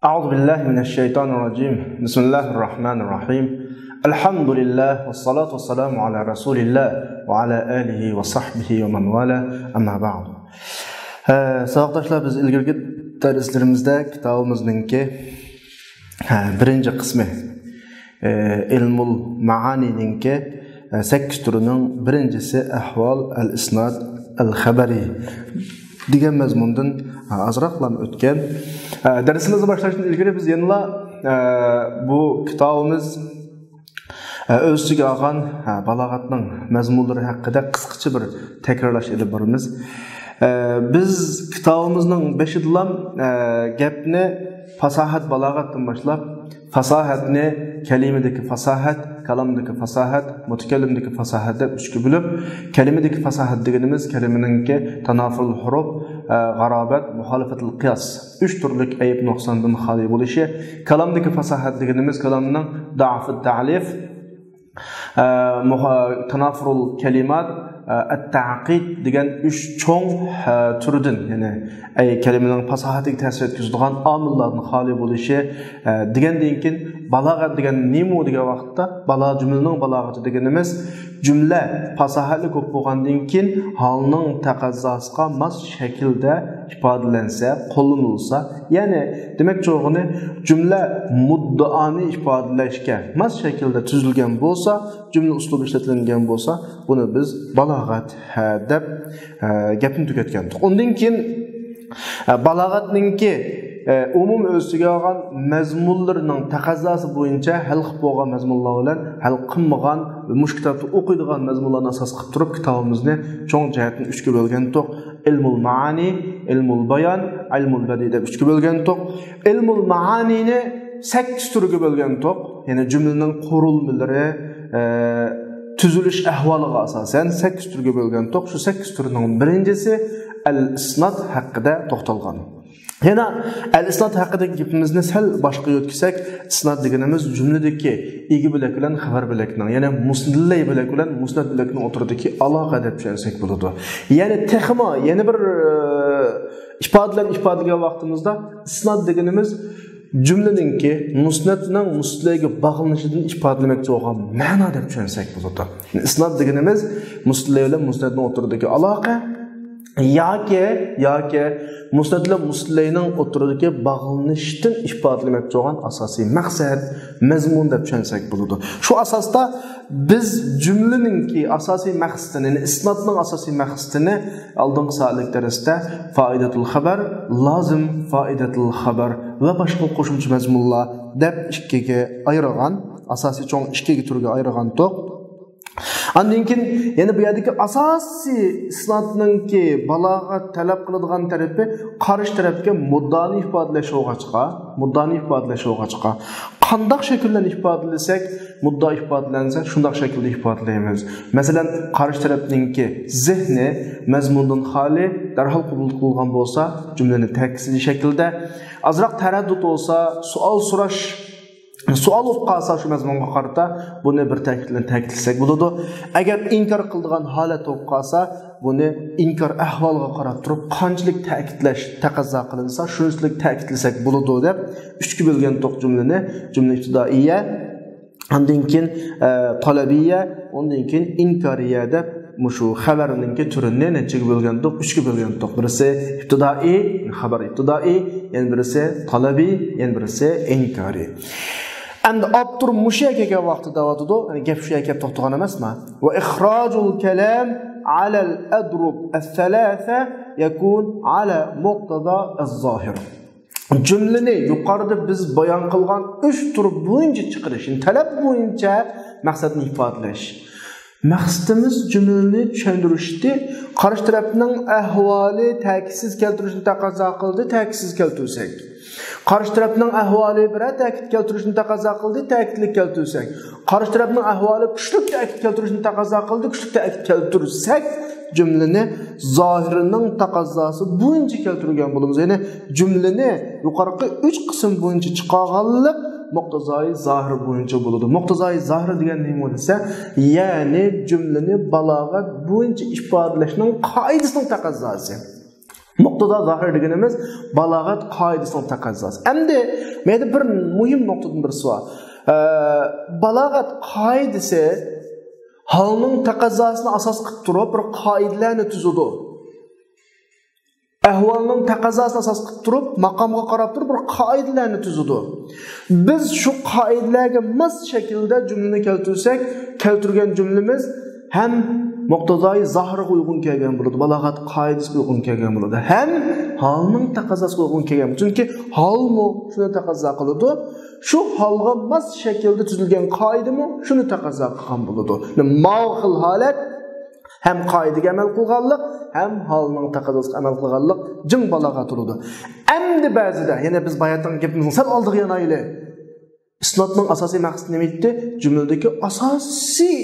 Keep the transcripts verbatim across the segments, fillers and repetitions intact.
أعوذ بالله من الشيطان الرجيم. بسم الله الرحمن الرحيم. الحمد لله والصلاة والسلام على رسول الله وعلى آله وصحبه ومن والاه. أما بعد. ھە، ساۋاقداشلار، بىز ئىلگىرىكى دەرسلىرىمىزدە كىتابىمىزنىڭكى، ھە، بىرىنچى قىسمى، ئە، ئىلمۇل مائانىنىڭكى، ئە، سەككىز تۈرىنىڭ بىرىنچىسى ئەھۋال ئەل ئىسناد ئەل خەبەرى دېگەن مەزمۇندىن، ئە، ئازراقلا ئۆتكەن. ئە، دەرسىمىزنى باشلاشتىن ئىلگىرى بىز يەنىلا، ئە، بۇ كىتابىمىز، ئە، ئۆز ئىچىگە ئالغان، ئە، بالاغەتنىڭ مەزمۇنلىرى ھەققىدە قىسقىچە بىر تەكرارلاش ئېلىپ بارىمىز. ئە، بىز كىتابىمىزنىڭ بېشىدىلا، ئە، گەپنى پاساھەت، بالاغەتتىن باشلاپ، پاساھەتنى كەلىمىدىكى پاساھەت، كالامدىكى پاساھەت، مۇتەكەللىمدىكى پاساھەت دەپ ئۈچكە بۆلۈپ، كەلىمىدىكى پاساھەت دېگىنىمىز كەلىمىنىڭكى تانافۇرۇل ھۇرۇپ، ئە، غارابەت، مۇخالىپەتۇل قىياس، ئۈچ تۈرلۈك ئەيىب نۇقساندىن خالىي بولۇشى، كالامدىكى پاساھەت دېگىنىمىز كالامنىڭ دەئفۇت تەئلىف، ئە، مۇخا-، تانافۇرۇل كەلىمات، ئە، ئەت تەئقىد دېگەن ئۈچ چوڭ، ئە، تۈردىن، يەنى، ئەي، كەلىمىنىڭ پاساھەتىگە تەسىر يەتكۈزىدىغان ئامىللاردىن خالىي بولۇشى، ئە، دېگەندىن كېيىن، بالاغەت دېگەن نېمە دېگەن ۋاقىتتا، بالا-، جۈملىنىڭ بالاغىتى دېگىنىمىز، جۈملە پاساھەتلىك بولۇپ بولغاندىن كېيىن، ھالنىڭ تەقەززاسىغا ماس شەكىلدە ئىپادىلەنسە، قوللىنىلسا، يەنى، دېمەكچى بولغىنى، جۈملە مۇددىئانى ئىپادىلەشكە ماس شەكىلدە تۈزۈلگەن بولسا، جۈملە ئۇسلۇبى ئىشلىتىلگەن بولسا، بۇنى بىز بالاغەت، ھە، دەپ، ھە، گەپنى تۈگەتكەنتۇق. ئۇندىن كېيىن، ھە، بالاغەتنىڭكى، ھە، ئومۇمىي ئۆز ئىچىگە ئالغان مەزمۇنلىرىنىڭ تەقەززاسى بويىچە ھەل قىلىپ بولغان مەزمۇنلار بىلەن ھەل قىلمىغان ۋە مۇشۇ كىتابتا ئوقۇيدىغان مەزمۇنلارنى ئاساس قىلىپ تۇرۇپ، كىتابىمىزنى چوڭ جەھەتتىن ئۈچكە بۆلگەنتۇق. ئىلمۇل مائانى، ئىلمۇل بايان، ئىلمۇل بەدىئ دەپ ئۈچكە بۆلگەنتۇق. ئىلمۇل مائانىنى سەككىز تۈرگە بۆلگەنتۇق. يەنى جۈملىنىڭ قۇرۇلمىلىرى، ئە، تۈزۈلۈش ئەھۋالىغا ئاساسەن سەككىز تۈرگە بۆلگەنتۇق. شۇ سەككىز تۈرنىڭ بىرىنچىسى ئەل ئىسناد ھەققىدە توختالغان. يەنە ئەل ئىسناد ھەققىدىكى گېپىمىزنى سەل باشقا يۆتكىسەك، ئىسناد دېگىنىمىز جۈملىدىكى ئىگە بۆلەك بىلەن خەۋەر بۆلەكنىڭ، يەنى مۇسنەد ئىلەيھى بۆلەك بىلەن مۇسنەد بۆلەكنىڭ ئوتتۇرىدىكى ئالاقە دەپ چۈشەنسەك بولىدۇ. يەنى تېخىمۇ يەنە بىر، ئە، ئىپادە بىلەن ئىپادىلىگەن ۋاقتىمىزدا، ئىسناد دېگىنىمىز جۈملىنىڭكى مۇسنەدنىڭ مۇسنەد ئىلەيھىگە باغلىنىشىدىن ئىپادىلىمەكچى بولغان مەنا دەپ چۈشەنسەك بولىدۇ. ئىسناد دېگىنىمىز مۇسنەد ئىلەيھى بىلەن مۇسنەدنىڭ ئوتتۇرىدىكى ئالاقە ياكى، ياكى مۇسنەد بىلەن مۇسنەد ئىلەيھىنىڭ ئوتتۇرىدىكى باغلىنىشتىن ئىپادىلىمەكچى بولغان ئاساسىي مەقسەت، مەزمۇن دەپ چۈشەنسەك بولىدۇ. شۇ ئاساستا بىز جۈملىنىڭكى ئاساسىي مەقسىتىنى، يەنى ئىسنادنىڭ ئاساسىي مەقسىتىنى ئالدىنقى سائەتلىك دەرستە فائىدەتۇل خەبەر، لازىم فائىدەتۇل خەبەر ۋە باشقا قوشۇمچە مەزمۇنلار دەپ ئىككىگە ئايرىغان، ئاساسىي چوڭ ئىككىگە تۈرگە ئايرىغانتۇق. ئاندىن كېيىن يەنە بۇ يەردىكى ئاساسىي ئىسنادنىڭكى بالاغەت تەلەپ قىلىدىغان تەرىپى قارشى تەرەپكە مۇددىئانى ئىپادىلەش بولغاچقا، مۇددىئانى ئىپادىلەش بولغاچقا، قانداق شەكىلدە ئىپادىلىسەك، مۇددىئا ئىپادىلەنسە، شۇنداق شەكىلدە ئىپادىلەيمىز. مەسىلەن، قارشى تەرەپنىڭكى زېھنى مەزمۇندىن خالىي، دەرھال قوبۇل قىلغان بولسا، جۈملىنى تەكىتلىگۈچى شەكىلدە، ئازراق تەرەددۇت بولسا، سوئال سوراش، سوئال بولۇپ قالسا شۇ مەزمۇنغا قارىتا، بۇنى بىر تەكىت بىلەن تەكىتلىسەك بولىدۇ. ئەگەر ئىنكار قىلىدىغان ھالەت بولۇپ قالسا، بۇنى ئىنكار ئەھۋالىغا قاراپ تۇرۇپ قانچىلىك تەكىتلەش تەقەززا قىلىنسا، شۇنچىلىك تەكىتلىسەك بولىدۇ دەپ ئۈچكە بۆلگەنتۇق جۈملىنى. جۈملە ئىپتىدائىيە، ئاندىن كېيىن، ئە، تەلەبىيە، ئۇندىن كېيىن ئىنكارىيە دەپ مۇشۇ خەۋەرنىڭكى تۈرىنى نەچچىگە بۆلگەنتۇق؟ ئۈچكە بۆلگەنتۇق. بىرسى ئىپتىدائىي، خەۋەر ئىپتىدائىي، يەنە بىرسى تەلەبىي، يەنە بىرسى ئىنكارىي. ئەمدى ئاپتور مۇشۇ يەرگە كەلگەن ۋاقتىدا دەۋاتىدۇ، يەنى گەپ شۇ يەرگە كەپ توختىغان ئەمەسما؟ وإخراج الكلام على الأضرب الثلاثة يكون على مقتضى الظاهر. جۈملىنى يۇقىرىدا بىز بايان قىلغان ئۈچ تۈر بويىچە چىقىرىش، يەنى تەلەپ بويىچە مەقسەتنى ئىپادىلەش. مەقسىتىمىز جۈملىنى چۈشەندۈرۈشتى. قارشى تەرەپنىڭ ئەھۋالى تەكىتسىز كەلتۈرۈشنى تەقەززا قىلدى، تەكىتسىز كەلتۈرسەك. قارشى تەرەپنىڭ ئەھۋالى بىرەر تەكىت كەلتۈرۈشنى تەقەززا قىلدى، تەكىتلىك كەلتۈرسەك. قارشى تەرەپنىڭ ئەھۋالى كۈچلۈك تەكىت كەلتۈرۈشنى تەقەززا قىلدى، كۈچلۈك تەكىت كەلتۈرسەك، جۈملىنى زاھىرنىڭ تەقەززاسى بويىچە كەلتۈرگەن بولىمىز. يەنى جۈملىنى يۇقىرىقى ئۈچ قىسىم بويىچە چىقارغانلىق مۇقتەزايى زاھىر بويىچە بولىدۇ. مۇقتەزايى زاھىر دېگەن نېمە دېسە، يەنى جۈملىنى بالاغەت بويىچە ئىپادىلەشنىڭ قائىدىسىنىڭ تەقەززاسى. مۇقتىزا زاھىر دېگىنىمىز بالاغەت قائىدىسىنىڭ تەقەززاسى. ئەمدى مەيدە بىر مۇھىم نۇقتىدىن بىرسى بار. ئە، بالاغەت قائىدىسى ھالنىڭ تەقەززاسىنى ئاساس قىلىپ تۇرۇپ بىر قائىدىلەرنى تۈزىدۇ. ئەھۋالنىڭ تەقەززاسىنى ئاساس قىلىپ تۇرۇپ، ماقامغا قاراپ تۇرۇپ بىر قائىدىلەرنى تۈزىدۇ. بىز شۇ قائىدىلەرگە ماس شەكىلدە جۈملىنى كەلتۈرسەك، كەلتۈرگەن جۈملىمىز ھەم مۇقتىزاي زاھىرغا ئۇيغۇن كەلگەن بولىدۇ، بالاغەت قائىدىسىگە ئۇيغۇن كەلگەن بولىدۇ، ھەم ھالنىڭ تەقەززاسىغا ئۇيغۇن كەلگەن بولىدۇ. چۈنكى ھالمۇ شۇنى تەقەززا قىلىدۇ، شۇ ھالغا ماس شەكىلدە تۈزۈلگەن قائىدىمۇ شۇنى تەقەززا قىلغان بولىدۇ. ماۋۇ خىل ھالەت ھەم قائىدىگە ئەمەل قىلغانلىق، ھەم ھالنىڭ تەقەززاسىغا ئەمەل قىلغانلىق جىڭ بالاغەت بولىدۇ. ئەمدى بەزىدە، يەنە بىز باياتنىڭ گېپىمىزنىڭ سەل ئالدىغا يانايلى. ئىسناتنىڭ ئاساسىي مەقسىتى نېمە ئىدى؟ جۈملىدىكى ئاساسىي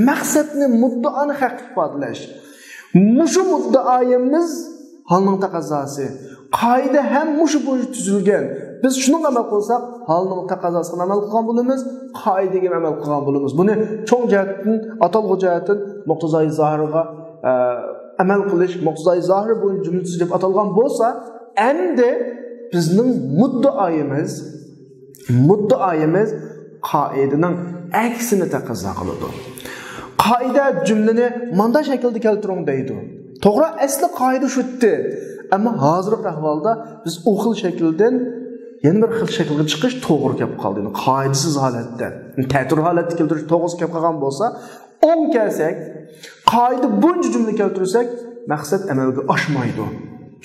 مەقسەتنى، مۇددىئانى ھەق ئىپادىلەش. مۇشۇ مۇددىئايىمىز ھالنىڭ تەقەززاسى. قائىدە ھەم مۇشۇ بويىچە تۈزۈلگەن. بىز شۇنىڭغا ئەمەل قىلساق، ھالنىڭ تەقەززاسىغا ئەمەل قىلغان بولىمىز، قائىدىگە ئەمەل قىلغان بولىمىز. بۇنى چوڭ جەھەتتىن، ئاتالغۇ جەھەتتىن مۇقتىزاي زاھىرغا، ئە، ئەمەل قىلىش، مۇقتىزاي زاھىر بويىچە جۈملە تۈزۈش دەپ ئاتالغان بولسا، ئەمدى بىزنىڭ مۇددىئايىمىز، مۇددىئايىمىز قائىدىنىڭ ئەكسىنى تەقەززا قىلىدۇ. قائىدە جۈملىنى ماندا شەكىلدە كەلتۈرۈڭ دەيدۇ. توغرا، ئەسلى قائىدە شۇ ئىدى. ئەمما ھازىرقى ئەھۋالدا بىز ئۇ خىل شەكىلدىن يەنە بىر خىل شەكىلگە چىقىش توغرا كەپ قالدى. يەنى قائىدىسىز ھالەتتە، يەنى تەتۈر ھالەتتە كەلتۈرۈش توغرىسى كەپ قالغان بولسا، ئوڭ كەلسەك، قائىدە بويىچە جۈملە كەلتۈرسەك، مەقسەت ئەمەلگە ئاشمايدۇ.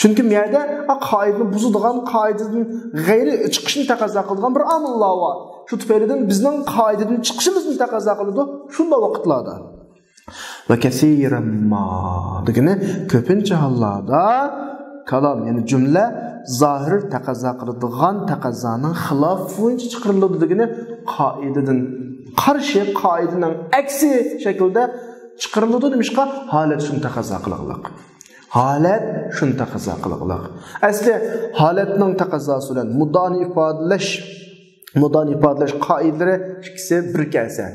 چۈنكى بۇ يەردە، ئا، قائىدىنى بۇزىدىغان، قائىدىدىن غەيرىي چىقىشنى تەقەززا قىلىدىغان بىر ئامىللار بار. شۇ تۈپەيلىدىن بىزنىڭ قائىدىدىن چىقىشىمىزنى تەقەززا قىلىدۇ شۇنداق ۋاقىتلاردا. ۋە كەسىرەن ما دېگىنى كۆپىنچە ھاللاردا كالام، يەنى جۈملە زاھىر تەقەززا قىلىدىغان تەقەززانىڭ خىلاپى بويىچە چىقىرىلىدۇ دېگىنى قائىدىدىن قارشى، قائىدىنىڭ ئەكسى شەكىلدە چىقىرىلىدۇ. نېمىشقا؟ ھالەت شۇنى تەقەززا قىلغانلىق. ھالەت شۇنى تەقەززا قىلغانلىق. ئەسلى ھالەتنىڭ تەقەززاسى بىلەن مۇددىئانى ئىپادىلەش، مۇددىئانى ئىپادىلەش قائىدىلىرى ئىككىسى بىر كەلسە،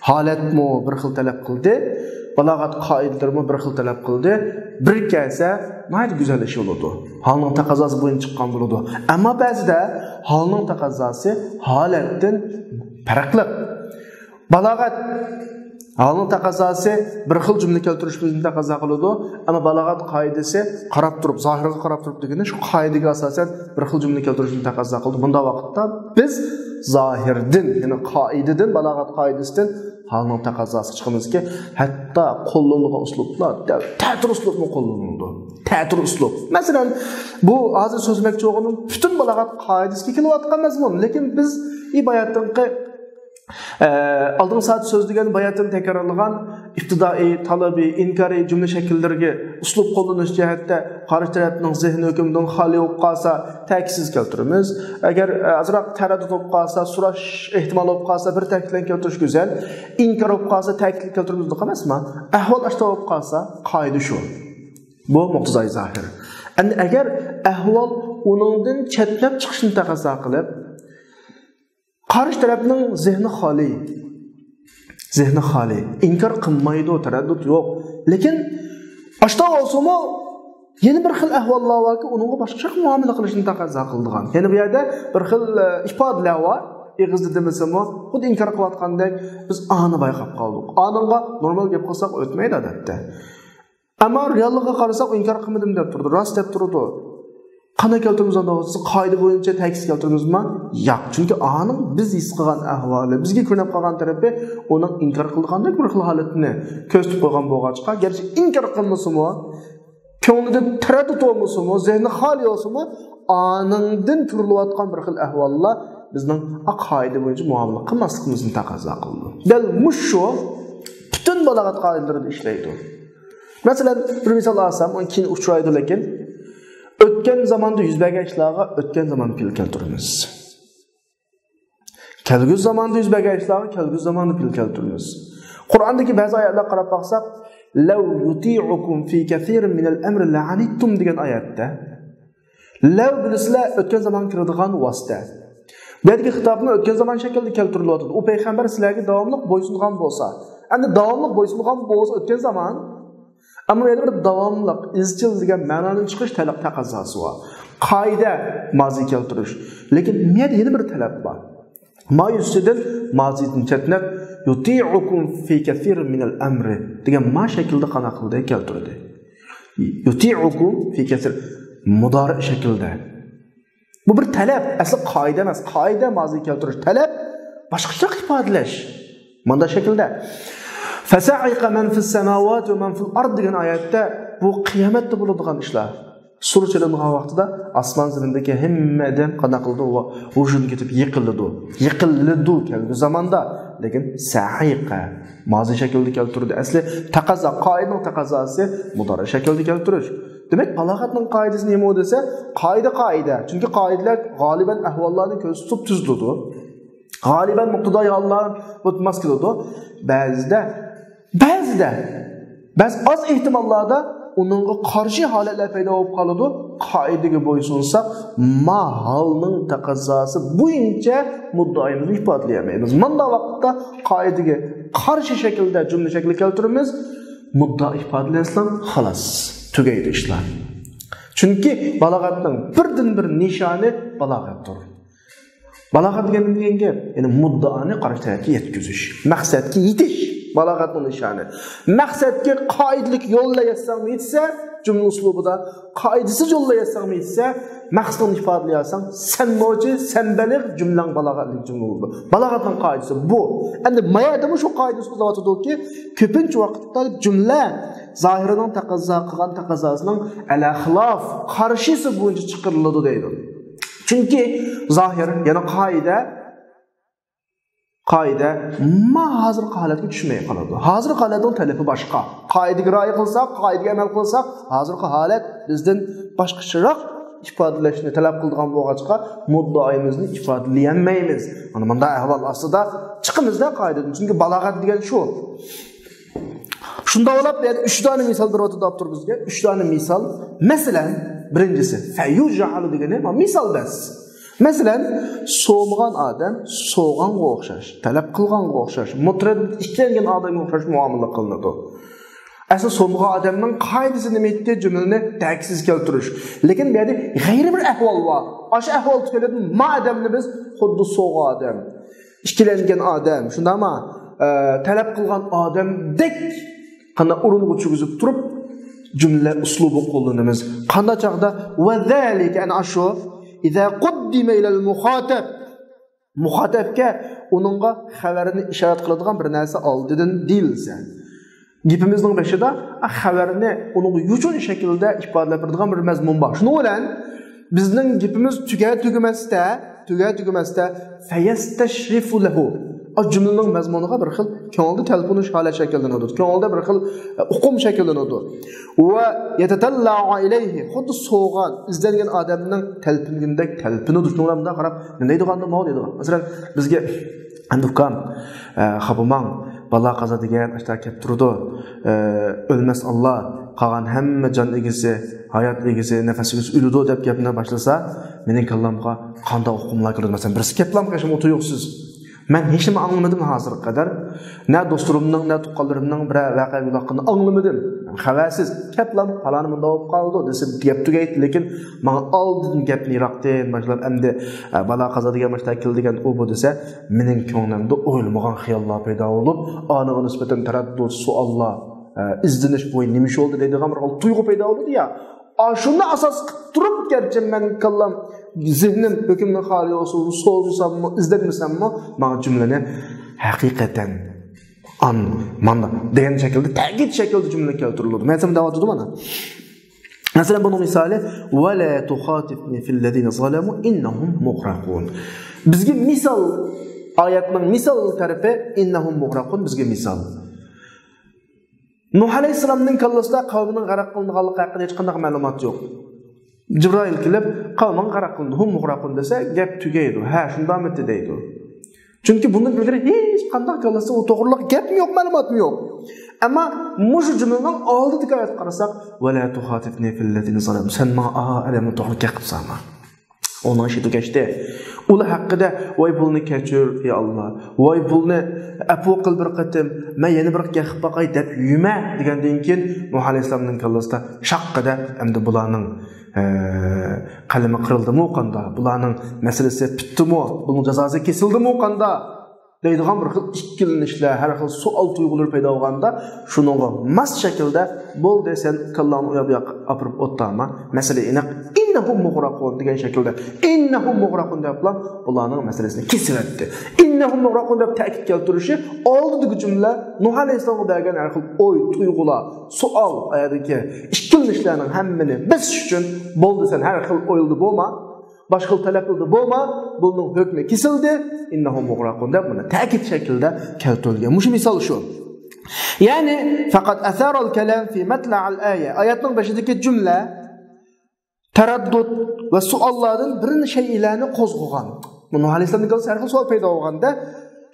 ھالەتمۇ بىر خىل تەلەپ قىلدى، بالاغەت قائىدىلىرىمۇ بىر خىل تەلەپ قىلدى. بىر كەلسە ناھايىتى گۈزەل ئىش بولىدۇ. ھالنىڭ تەقەززاسى بويىچە چىققان بولىدۇ. ئەمما بەزىدە ھالنىڭ تەقەززاسى ھالەتتىن پەرقلىق. بالاغەت ھالنىڭ تەقەززاسى بىر خىل جۈملە كەلتۈرۈشىمىزنى تەقەززا قىلىدۇ. ئەمما بالاغەت قائىدىسى قاراپ تۇرۇپ، زاھىرغا قاراپ تۇرۇپ دېگىنى شۇ قائىدىگە ئاساسەن بىر خىل جۈملە كەلتۈرۈشنى تەقەززا قىلىدۇ. بۇنداق ۋاقىتتا بىز زاھىردىن، يەنى قائىدىدىن، بالاغەت قائىدىسىدىن ھالنىڭ تەقەززاسىغا چىقىمىزكى، ھەتتا قوللىنىدىغان ئۇسلۇبلار دەل تەتۈر ئۇسلۇبمۇ قوللىنىلىدۇ. تەتۈر ئۇسلۇب. مەسىلەن، بۇ ھازىر سۆزلىمەكچى بولغىنىم پۈتۈن بالاغەت قائىدىسىگە كېلىۋاتقان مەزمۇن. لېكىن بىز باياتىنقى ئە، ئالدىنقى سائەتتە سۆزلىگەن، باياتىن تەكرارلىغان ئىپتىدائىي، تەلەبىي، ئىنكارىي جۈملە شەكىللىرىگە ئۇسلۇب قوللىنىش جەھەتتە قارشى تەرەپنىڭ زېھنى ھۆكمىدىن خالىي بولۇپ قالسا، تەكىتسىز كەلتۈرىمىز. ئەگەر، ئە، ئازراق تەرەددۇت بولۇپ قالسا، سوراش ئېھتىمالى بولۇپ قالسا، بىر تەكىت بىلەن كەلتۈرۈش گۈزەل. ئىنكار بولۇپ قالسا، تەكىت بىلەن كەلتۈرىمىز، ئۇنداق ئەمەسمۇ؟ ئەھۋال ئاشۇنداق بولۇپ قالسا، قائىدە شۇ. بۇ مۇقتىزاي زاھىر. ئەمدى ئەگەر ئەھۋال ئۇنىڭدىن چەتنەپ چىقىشنى تەقەززا قىلىپ، قارشى تەرەپنىڭ زېھنى خالىي. زېھنى خالىي. ئىنكار قىلمايدۇ، تەرەددۇت يوق. لېكىن ئاشتا بولسىمۇ يەنە بىر خىل ئەھۋاللار باركى، ئۇنىڭغا باشقىچە مۇئامىلە قىلىشنى تەقەززا قىلىدىغان. يەنى بۇ يەردە بىر خىل، ئە، ئىپادىلەر بار. ئېغىزدا دېمىسىمۇ، خۇددى ئىنكار قىلىۋاتقاندەك، بىز ئانى بايقاپ قالدۇق. ئانىڭغا نورمال گەپ قىلساق ئۆتمەيدۇ، ئادەتتە. ئەمما رېئاللىققا قارىساق، ئۇ ئىنكار قىلمىدىم دەپ تۇرىدۇ، راست دەپ تۇرىدۇ. قانداق كەلتۈرىمىز ئۇنداق بولسا، قائىدە بويىچە تەكىتسىز كەلتۈرىمىزمۇ؟ ياق، چۈنكى ئانىڭ بىز ھېس قىلغان ئەھۋالى، بىزگە كۆرۈنۈپ قالغان تەرىپى ئۇنىڭ ئىنكار قىلىدىغاندەك بىر خىل ھالەتنى كۆرسىتىپ قويغان بولغاچقا، گەرچە ئىنكار قىلمىسىمۇ، كۆڭلىدە تەرەددۇت بولمىسىمۇ، زېھنى خالىي بولسىمۇ، ئانىڭدىن كۆرۈلۈۋاتقان بىر خىل ئەھۋاللار بىزنىڭ قائىدە بويىچە مۇئامىلە قىلماسلىقىمىزنى تەقەززا قىلىدۇ. دەل مۇشۇ پۈتۈن بالاغەت قائىدىلىرىدە ئىشلەيدۇ. مەسىلەن، بىر مىسال ئالسام، ئۇ كېيىن ئۇچرايدۇ، لېكىن ئۆتكەن زاماندا يۈز بەرگەن ئىشلارغا ئۆتكەن زامان پېئىل كەلتۈرىمىز. كەلگۈسى زاماندا يۈز بەرگەن ئىشلارغا كەلگۈسى زاماندا پېئىل كەلتۈرىمىز. قۇرئاندىكى بەزى ئايەتلەرگە قاراپ باقساق، لو يطيعكم في كثير من الأمر لعنتم دېگەن ئايەتتە، لەۋ بىلىسىلەر ئۆتكەن زامانغا كىرىدىغان ۋاسىتە. بۇ يەردىكى خىتابمۇ ئۆتكەن زامان شەكلىدە كەلتۈرۈلۈۋاتىدۇ. ئۇ پەيغەمبەر سىلەرگە داۋاملىق بويسۇنغان بولسا، ئەمدى داۋاملىق بويسۇنغان بولسا ئۆتكەن زامان، ئەمما يەنە بىر داۋاملىق، ئىزچىل دېگەن مەنانى چىقىرىش تەلەپ تەقەززاسى بار. قائىدە مازى كەلتۈرۈش. لېكىن مەيەردە يەنە بىر تەلەپ بار. ما يۈزىسىدىن مازىدىن چەتنەپ، يۇتىئۇكۇم فى كەسىر مىنەل ئەمرى دېگەن ما شەكىلدە قانداق قىلدى؟ كەلتۈردى. يۇتىئۇكۇم فى كەسىر، مۇدارىئ شەكىلدە. بۇ بىر تەلەپ، ئەسلى قائىدە ئەمەس. قائىدە مازى كەلتۈرۈش، تەلەپ باشقىچە ئىپادىلەش. ماندا شەكىلدە. فەسەئىقە مەن فىس سەماۋاتى ۋە مەن فىل ئارد دېگەن ئايەتتە بۇ قىيامەتتە بولىدىغان ئىشلار. سۇر چېلىنغان ۋاقتىدا ئاسمان زېمىندىكى ھەممە ئادەم قانداق قىلىدۇ؟ ۋۇجۇدقا كېتىپ يىقىلىدۇ. يىقىلىدۇ كەلگۈ زاماندا. لېكىن سەئىقە مازى شەكلىدە كەلتۈردى. ئەسلى تەقەززا، قائىدىنىڭ تەقەززاسى مۇدارىئ شەكلىدە كەلتۈرۈش. دېمەك، بالاغەتنىڭ قائىدىسى نېمە دېسە، قائىدە قائىدە. چۈنكى قائىدىلەر غالىبەن ئەھۋاللارنى كۆزدە تۇتۇپ تۈزۈلىدۇ. غالىبەن مۇقتىزاي ھاللار ماس كېلىدۇ. بەزىدە، بەزىدە، بەزى ئاز ئېھتىماللاردا ئۇنىڭغا قارشى ھالەتلەر پەيدا بولۇپ قالىدۇ. قائىدىگە بويسۇنساق، ما ھالنىڭ تەقەززاسى بويىچە مۇددىئايىمىزنى ئىپادىلىيەلمەيمىز. مۇنداق ۋاقىتتا قائىدىگە قارشى شەكىلدە جۈملە شەكلى كەلتۈرىمىز. مۇددىئا ئىپادىلەنسىلا، خالاس، تۈگەيدۇ ئىشلار. چۈنكى بالاغەتنىڭ بىردىنبىر نىشانى بالاغەتتۇر. بالاغەت دېگەن نېمە دېگەن گەپ؟ يەنى مۇددىئانى قارشى تەرەپكە يەتكۈزۈش. مەقسەتكە يېتىش. بالاغەتنىڭ نىشانى. مەقسەتكە قائىدىلىك يوللا يەتسەڭمۇ يېتىسە، جۈملە ئۇسلۇبىدا، قائىدىسىز يوللا يەتسەڭمۇ يېتىسە، مەقسىتىڭنى ئىپادىلىيەلسەڭ، سەنمۇچى، سەن بەلىغ، جۈملەڭ بالاغەتلىك جۈملە بولىدۇ. بالاغەتنىڭ قائىدىسى بۇ. ئەمدى ما يەردىمۇ شۇ قائىدىنى سۆزلەۋاتىدۇكى، كۆپىنچە ۋاقىتتا جۈملە زاھىرىنىڭ تەقەززا قىلغان تەقەززاسىنىڭ ئەلەخلاف، قارشىسى بويىچە چىقىرىلىدۇ دەيدۇ. چۈنكى زاھىر، يەنى قائىدە، قائىدە ما ھازىرقى ھالەتكە چۈشمەي قالىدۇ. ھازىرقى ھالەتنىڭ تەلىپى باشقا. قائىدىگە رىئايە قىلساق، قائىدىگە ئەمەل قىلساق، ھازىرقى ھالەت بىزدىن باشقىچىراق ئىپادىلەشنى تەلەپ قىلىدىغان بولغاچقا، مۇددىئايىمىزنى ئىپادىلىيەلمەيمىز. مانا مۇنداق ئەھۋال ئاستىدا چىقىمىز-دە قائىدىدىن. چۈنكى بالاغەت دېگەن شۇ. شۇنداق بولۇپ، يەنە ئۈچ دانە مىسال بېرىۋاتىدۇ ئاپتور بىزگە. ئۈچ دانە مىسال. مەسىلەن، بىرىنچىسى، فەيۇجئەلۇ دېگىنى، ما، مىسال بەس. مەسىلەن، سومىغان ئادەم سوغانغا ئوخشاش، تەلەپ قىلغانغا ئوخشاش، مۇتەرەددىت ئىككىلەنگەن ئادەمگە ئوخشاش مۇئامىلە قىلىنىدۇ. ئەسلى سومىغان ئادەمنىڭ قائىدىسى نېمە ئىدى؟ جۈملىنى تەكىتسىز كەلتۈرۈش. لېكىن بۇ يەردە غەيرىي بىر ئەھۋال بار. ئاشۇ ئەھۋال تۈپەيلىدىن ما ئادەمنى بىز خۇددى سوغا ئادەم، ئىككىلەنگەن ئادەم، شۇنداقمۇ؟ ئە، تەلەپ قىلغان ئادەمدەك قانداق ئورۇنغا چۈشۈرگۈزۈپ تۇرۇپ، جۈملە ئۇسلۇبى قوللىنىمىز. قانداق چاغدا؟ ۋە زالىكە، ئەنە ئاشۇ، ئىزا قۇددىمە ئىلەل مۇخاتەب. مۇخاتەبكە ئۇنىڭغا خەۋەرنى ئىشارەت قىلىدىغان بىر نەرسە ئالدىدىن دېيىلسە. گېپىمىزنىڭ بېشىدا، ئا، خەۋەرنى ئۇنىڭغا يوچۇن شەكلىدە ئىپادىلەپ بېرىدىغان بىر مەزمۇن بار. شۇنىڭ بىلەن بىزنىڭ گېپىمىز تۈگە تۈگىمەستە، تۈگە تۈگىمەستە، فەيەستەشرىفۇ لەھۇ. ئا، جۈملىنىڭ مەزمۇنىغا بىر خىل كۆڭۈلدە تەلپۈنۈش ھالەت شەكىللىنىدۇ. كۆڭۈلدە بىر خىل، ئە، ئۇقۇم شەكىللىنىدۇ. ۋە يەتەتەللا ئەلەيھى، خۇددى سوغان، ئىزدەنگەن ئادەمنىڭ تەلپۈنگىنىدەك تەلپۈنىدۇ. شۇنىڭ بىلەن مۇنداق قاراپ، نېمە دەيدىغاندۇ، ماۋۇ دەيدىغان. مەسىلەن، بىزگە ئەمدى ئۇكام، ئە، خاپىماڭ، بالا قازا دېگەن ئاشتا كەپ تۇرىدۇ. ئە، ئۆلمەس ئاللا، قالغان ھەممە جان ئىگىسى، ھايات ئىگىسى، نەپەس ئىگىسى ئۆلىدۇ دەپ گەپنى باشلىسا، مېنىڭ كاللامغا قانداق ئۇقۇملار كىرىدۇ؟ مەسىلەن، بىرسى گەپلا قىلىشىمۇ تۇيۇقسىز. مەن ھېچنېمە ئاڭلىمىدىم ھازىرغا قەدەر. نە دوستلىرىمنىڭ، نە تۇغقانلىرىمنىڭ بىرەر ۋەقە گۇۋاھلىقىنى ئاڭلىمىدىم. خەۋەرسىز، گەپلا پالانى مۇنداق بولۇپ قالدى دېسە گەپ تۈگەيتتى. لېكىن ماڭا ئالدىدىن گەپنى يىراقتىن باشلاپ، ئەمدى، ئە، بالا قازا دېگەن باشتا كېلىدىكەن، ئۇ بۇ دېسە، مېنىڭ كۆڭلۈمدە ئويلىمىغان خىياللار پەيدا بولۇپ، ئانىڭغا نىسبەتەن تەرەددۇت، سوئاللار، ئە، ئىزدىنىش، بۇ نېمە ئىش بولدى دەيدىغان بىر خىل تۇيغۇ پەيدا بولىدۇ يا. ئاشۇنى ئاساس قىلىپ تۇرۇپ، گەرچە مەن كاللام، زېھنىم ھۆكۈمنىڭ خالىي بولسا، سوزمىساممۇ، ئىزدەنمىسەممۇ، ماڭا جۈملىنى ھەقىقەتەن ئان، مانا دېگەن شەكىلدە، تەكىت شەكىلدە جۈملە كەلتۈرۈلىدۇ. مەن سەن دەۋاتىدۇ مانا. مەسىلەن، بۇنىڭ مىسالى، ۋە لا تۇخاتىبنى فىللەزىنە زالەمۇ ئىننەھۇم مۇغرەقۇن. بىزگە مىسال، ئايەتنىڭ مىسال تەرىپى، ئىننەھۇم مۇغرەقۇن، بىزگە مىسال. نۇھ ئەلەيھىسسالامنىڭ كاللىسىدا قەۋمىنىڭ غەرق قىلىنغانلىقى ھەققىدە ھېچقانداق مەلۇمات يوق. جىبرائىل كېلىپ، قەۋمىڭ غەرق قىلىندى، ھۇم مۇغرەقۇن دېسە، گەپ تۈگەيدۇ. ھە، شۇنداقمىتى دەيدۇ. چۈنكى بۇندىن ئىلگىرى ھېچقانداق كاللىسىدا ئۇ توغرىلىق گەپمۇ يوق، مەلۇماتمۇ يوق. ئەمما مۇشۇ جۈملىنىڭ ئالدىدىكى ئايەتكە قارىساق، ۋە لا تۇخاتىبنى فىللەزىنە زالەمۇ، سەن ماڭا ئا ئادەمنى توغرا گەپ قىلساڭما. ئۇنىڭ ئىشى تۈگەشتى. ئۇلار ھەققىدە، ۋاي پۇلنى كەچۈر، يا ئاللا، ۋاي پۇلنى ئەپۇ قىل بىر قېتىم، مەن يەنە بىر قېتىم قىلىپ باقاي دەپ يۈرمە دېگەندىن كېيىن، نۇھ ئەلەيھىسسالامنىڭ كاللىسىدا شاققىدە، ئەمدى بۇلارنىڭ، ئە، قەلىمى قىرىلدىمۇ قاندا؟ بۇلارنىڭ مەسىلىسى پۈتتىمۇ؟ بۇنىڭ جازاسى كېسىلدىمۇ قاندا؟ دەيدىغان بىر خىل ئىككىلىنىشلەر، ھەر خىل سوئال تۇيغۇلىرى پەيدا بولغاندا، شۇنىڭغا ماس شەكىلدە، بولدى، سەن كاللاڭنى ئۇياق بۇياققا ئاپىرىپ ئولتۇرما، مەسىلە ئېنىق، ئىننەھۇم مۇغرەقۇن دېگەن شەكىلدە، ئىننەھۇم مۇغرەقۇن دەپلا بۇلارنىڭ مەسىلىسىنى كېسىۋەتتى. ئىننەھۇم مۇغرەقۇن دەپ تەكىت كەلتۈرۈشى ئالدىدىكى جۈملە نۇھ ئەلەيھىسسالامغا بەرگەن ھەر خىل ئوي، تۇيغۇلار، سوئال، ئايەتتىكى ئىككىلىنىشلەرنىڭ ھەممىنى بېسىش ئۈچۈن، بولدى، سەن ھەر خىل ئويلىدا بولما، باشقا تەلەپلىدە بولما، بۇنىڭ ھۆكمى كېسىلدى، ئىننەھۇم مۇغرەقۇن دەپ بۇنى تەكىت شەكلىدە كەلتۈرۈلگەن. مۇشۇ مىسال شۇ. يەنى، فەقەت ئەسەرەل كەلام فى مەتلەئەل ئايە. ئايەتنىڭ بېشىدىكى جۈملە تەرەددۇت ۋە سوئاللاردىن بىرنى شەيئىلەرنى قوزغىغان. بۇ نۇھ ئەلەيھىسسالامدىن كېلىپ ھەر خىل سوئال پەيدا بولغاندا،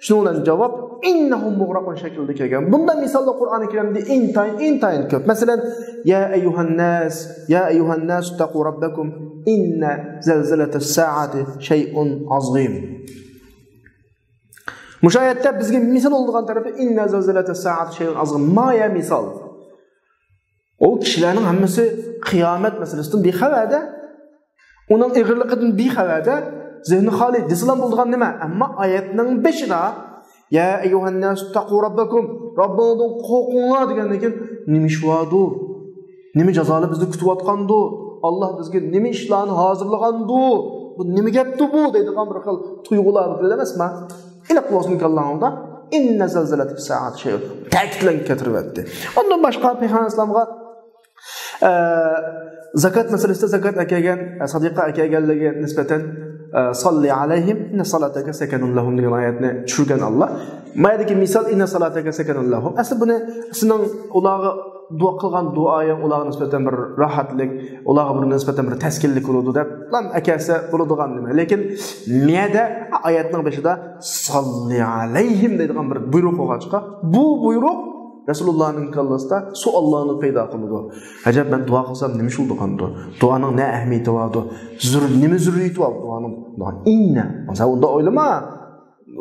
شۇنىڭ بىلەن جاۋاب، ئىننەھۇم مۇغرەقۇن شەكلىدە كەلگەن. بۇنداق مىساللار قۇرئانى كەرىمدە ئىنتايىن، ئىنتايىن كۆپ. مەسىلەن، يا ئەييۇھەنناس، يا ئەييۇھەنناس تەقۇ رەببەكۇم، ئىننە زەلزەلەتەس سائەتى شەيئۇن ئازىم. مۇشۇ ئايەتتە بىزگە مىسال بولىدىغان تەرىپى، ئىننە زەلزەلەتەس سائەتى شەيئۇن ئازىم. مايە مىسال. ئۇ كىشىلەرنىڭ ھەممىسى قىيامەت مەسىلىسىدىن بىخەۋەردە، ئۇنىڭ ئېغىرلىقىدىن بىخەۋەردە، زېھنى خالىي دېسىلا بولىدىغان نېمە؟ ئەمما ئايەتنىڭ بېشىدا، يا ئەييۇھەنناس تەقۇ رەببەكۇم، رەببىڭىزدىن قورقۇڭلار دېگەندىن كېيىن، نېمە ئىش باردۇ؟ نېمە جازالار بىزنى كۈتۈۋاتقاندۇ؟ ئاللا بىزگە نېمە ئىشلارنى ھازىرلىغاندۇ؟ بۇ نېمە گەپتۇ بۇ؟ دەيدىغان بىر خىل تۇيغۇلار بىلەن ئەمەسما؟ ئېنىق بولسۇن كاللاڭدا، ئىننە زەلزەلەتەس سائەتى شەيئۇن. تەكىتلەپ كەلتۈرۈۋەتتى. ئۇندىن باشقا پەيغەمبەر ئەلەيھىسسالامغا ئە، زاكات مەسىلىسىدە زاكات ئەكەلگەن، ئە، سەدىقە ئەكەلگەنلىكىگە نىسبەتەن، ئە، ساللى عليهم إن صلاتك سكن لهم دېگەن ئايەتنى چۈشۈرگەن ئاللا. مايەدىكى مىسال، إن صلاتك سكن لهم. ئەسلى بۇنى سېنىڭ ئۇلارغا دۇئا قىلغان دۇئايىڭ ئۇلارغا نىسبەتەن بىر راھەتلىك، ئۇلارغا بىر نىسبەتەن بىر تەسكىنلىك بولىدۇ دەپ ئەكەلسە بولىدىغان نېمە. لېكىن مەيەدە ئايەتنىڭ بېشىدا ساللى عليهم دەيدىغان بىر بۇيرۇق بولغاچقا، بۇ بۇيرۇق رەسۇلۇللانىڭ كاللىسىدا سوئاللارنى پەيدا قىلىدۇ. ئەجەب، مەن دۇئا قىلسام نېمە ئىش بولىدىغاندۇ؟ دۇئانىڭ نە ئەھمىيىتى باردۇ؟ زۆر-، نېمە زۆرۈرىيىتى بار دۇئانىڭ؟ دۇئا ئىننە. سەن ئۇنداق ئويلىما.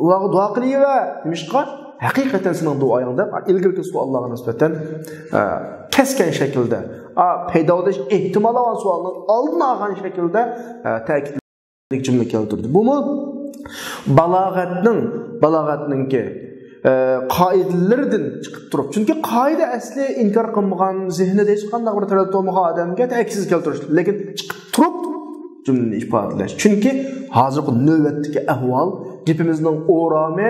ئۇلارغا دۇئا قىلىۋەر. نېمىشقا؟ ھەقىقەتەن سېنىڭ دۇئايىڭ دەپ ئىلگىرىكى سوئاللارغا نىسبەتەن، ئە، كەسكەن شەكىلدە، ئە، پەيدا بولۇش ئېھتىمالى بار سوئالنىڭ ئالدىنى ئالغان شەكىلدە، ئە، تەكىت جۈملە كەلتۈردى. بۇمۇ بالاغەتنىڭ، بالاغەتنىڭكى، ئە، قائىدىلىرىدىن چىقىپ تۇرۇپ. چۈنكى قائىدە ئەسلى ئىنكار قىلمىغان، زېھنىدە ھېچقانداق بىر تەرەت بولمىغان ئادەمگە تەكىتسىز كەلتۈرۈش. لېكىن چىقىپ تۇرۇپ جۈملىنى ئىپادىلەش. چۈنكى ھازىرقى نۆۋەتتىكى ئەھۋال، گېپىمىزنىڭ ئورامى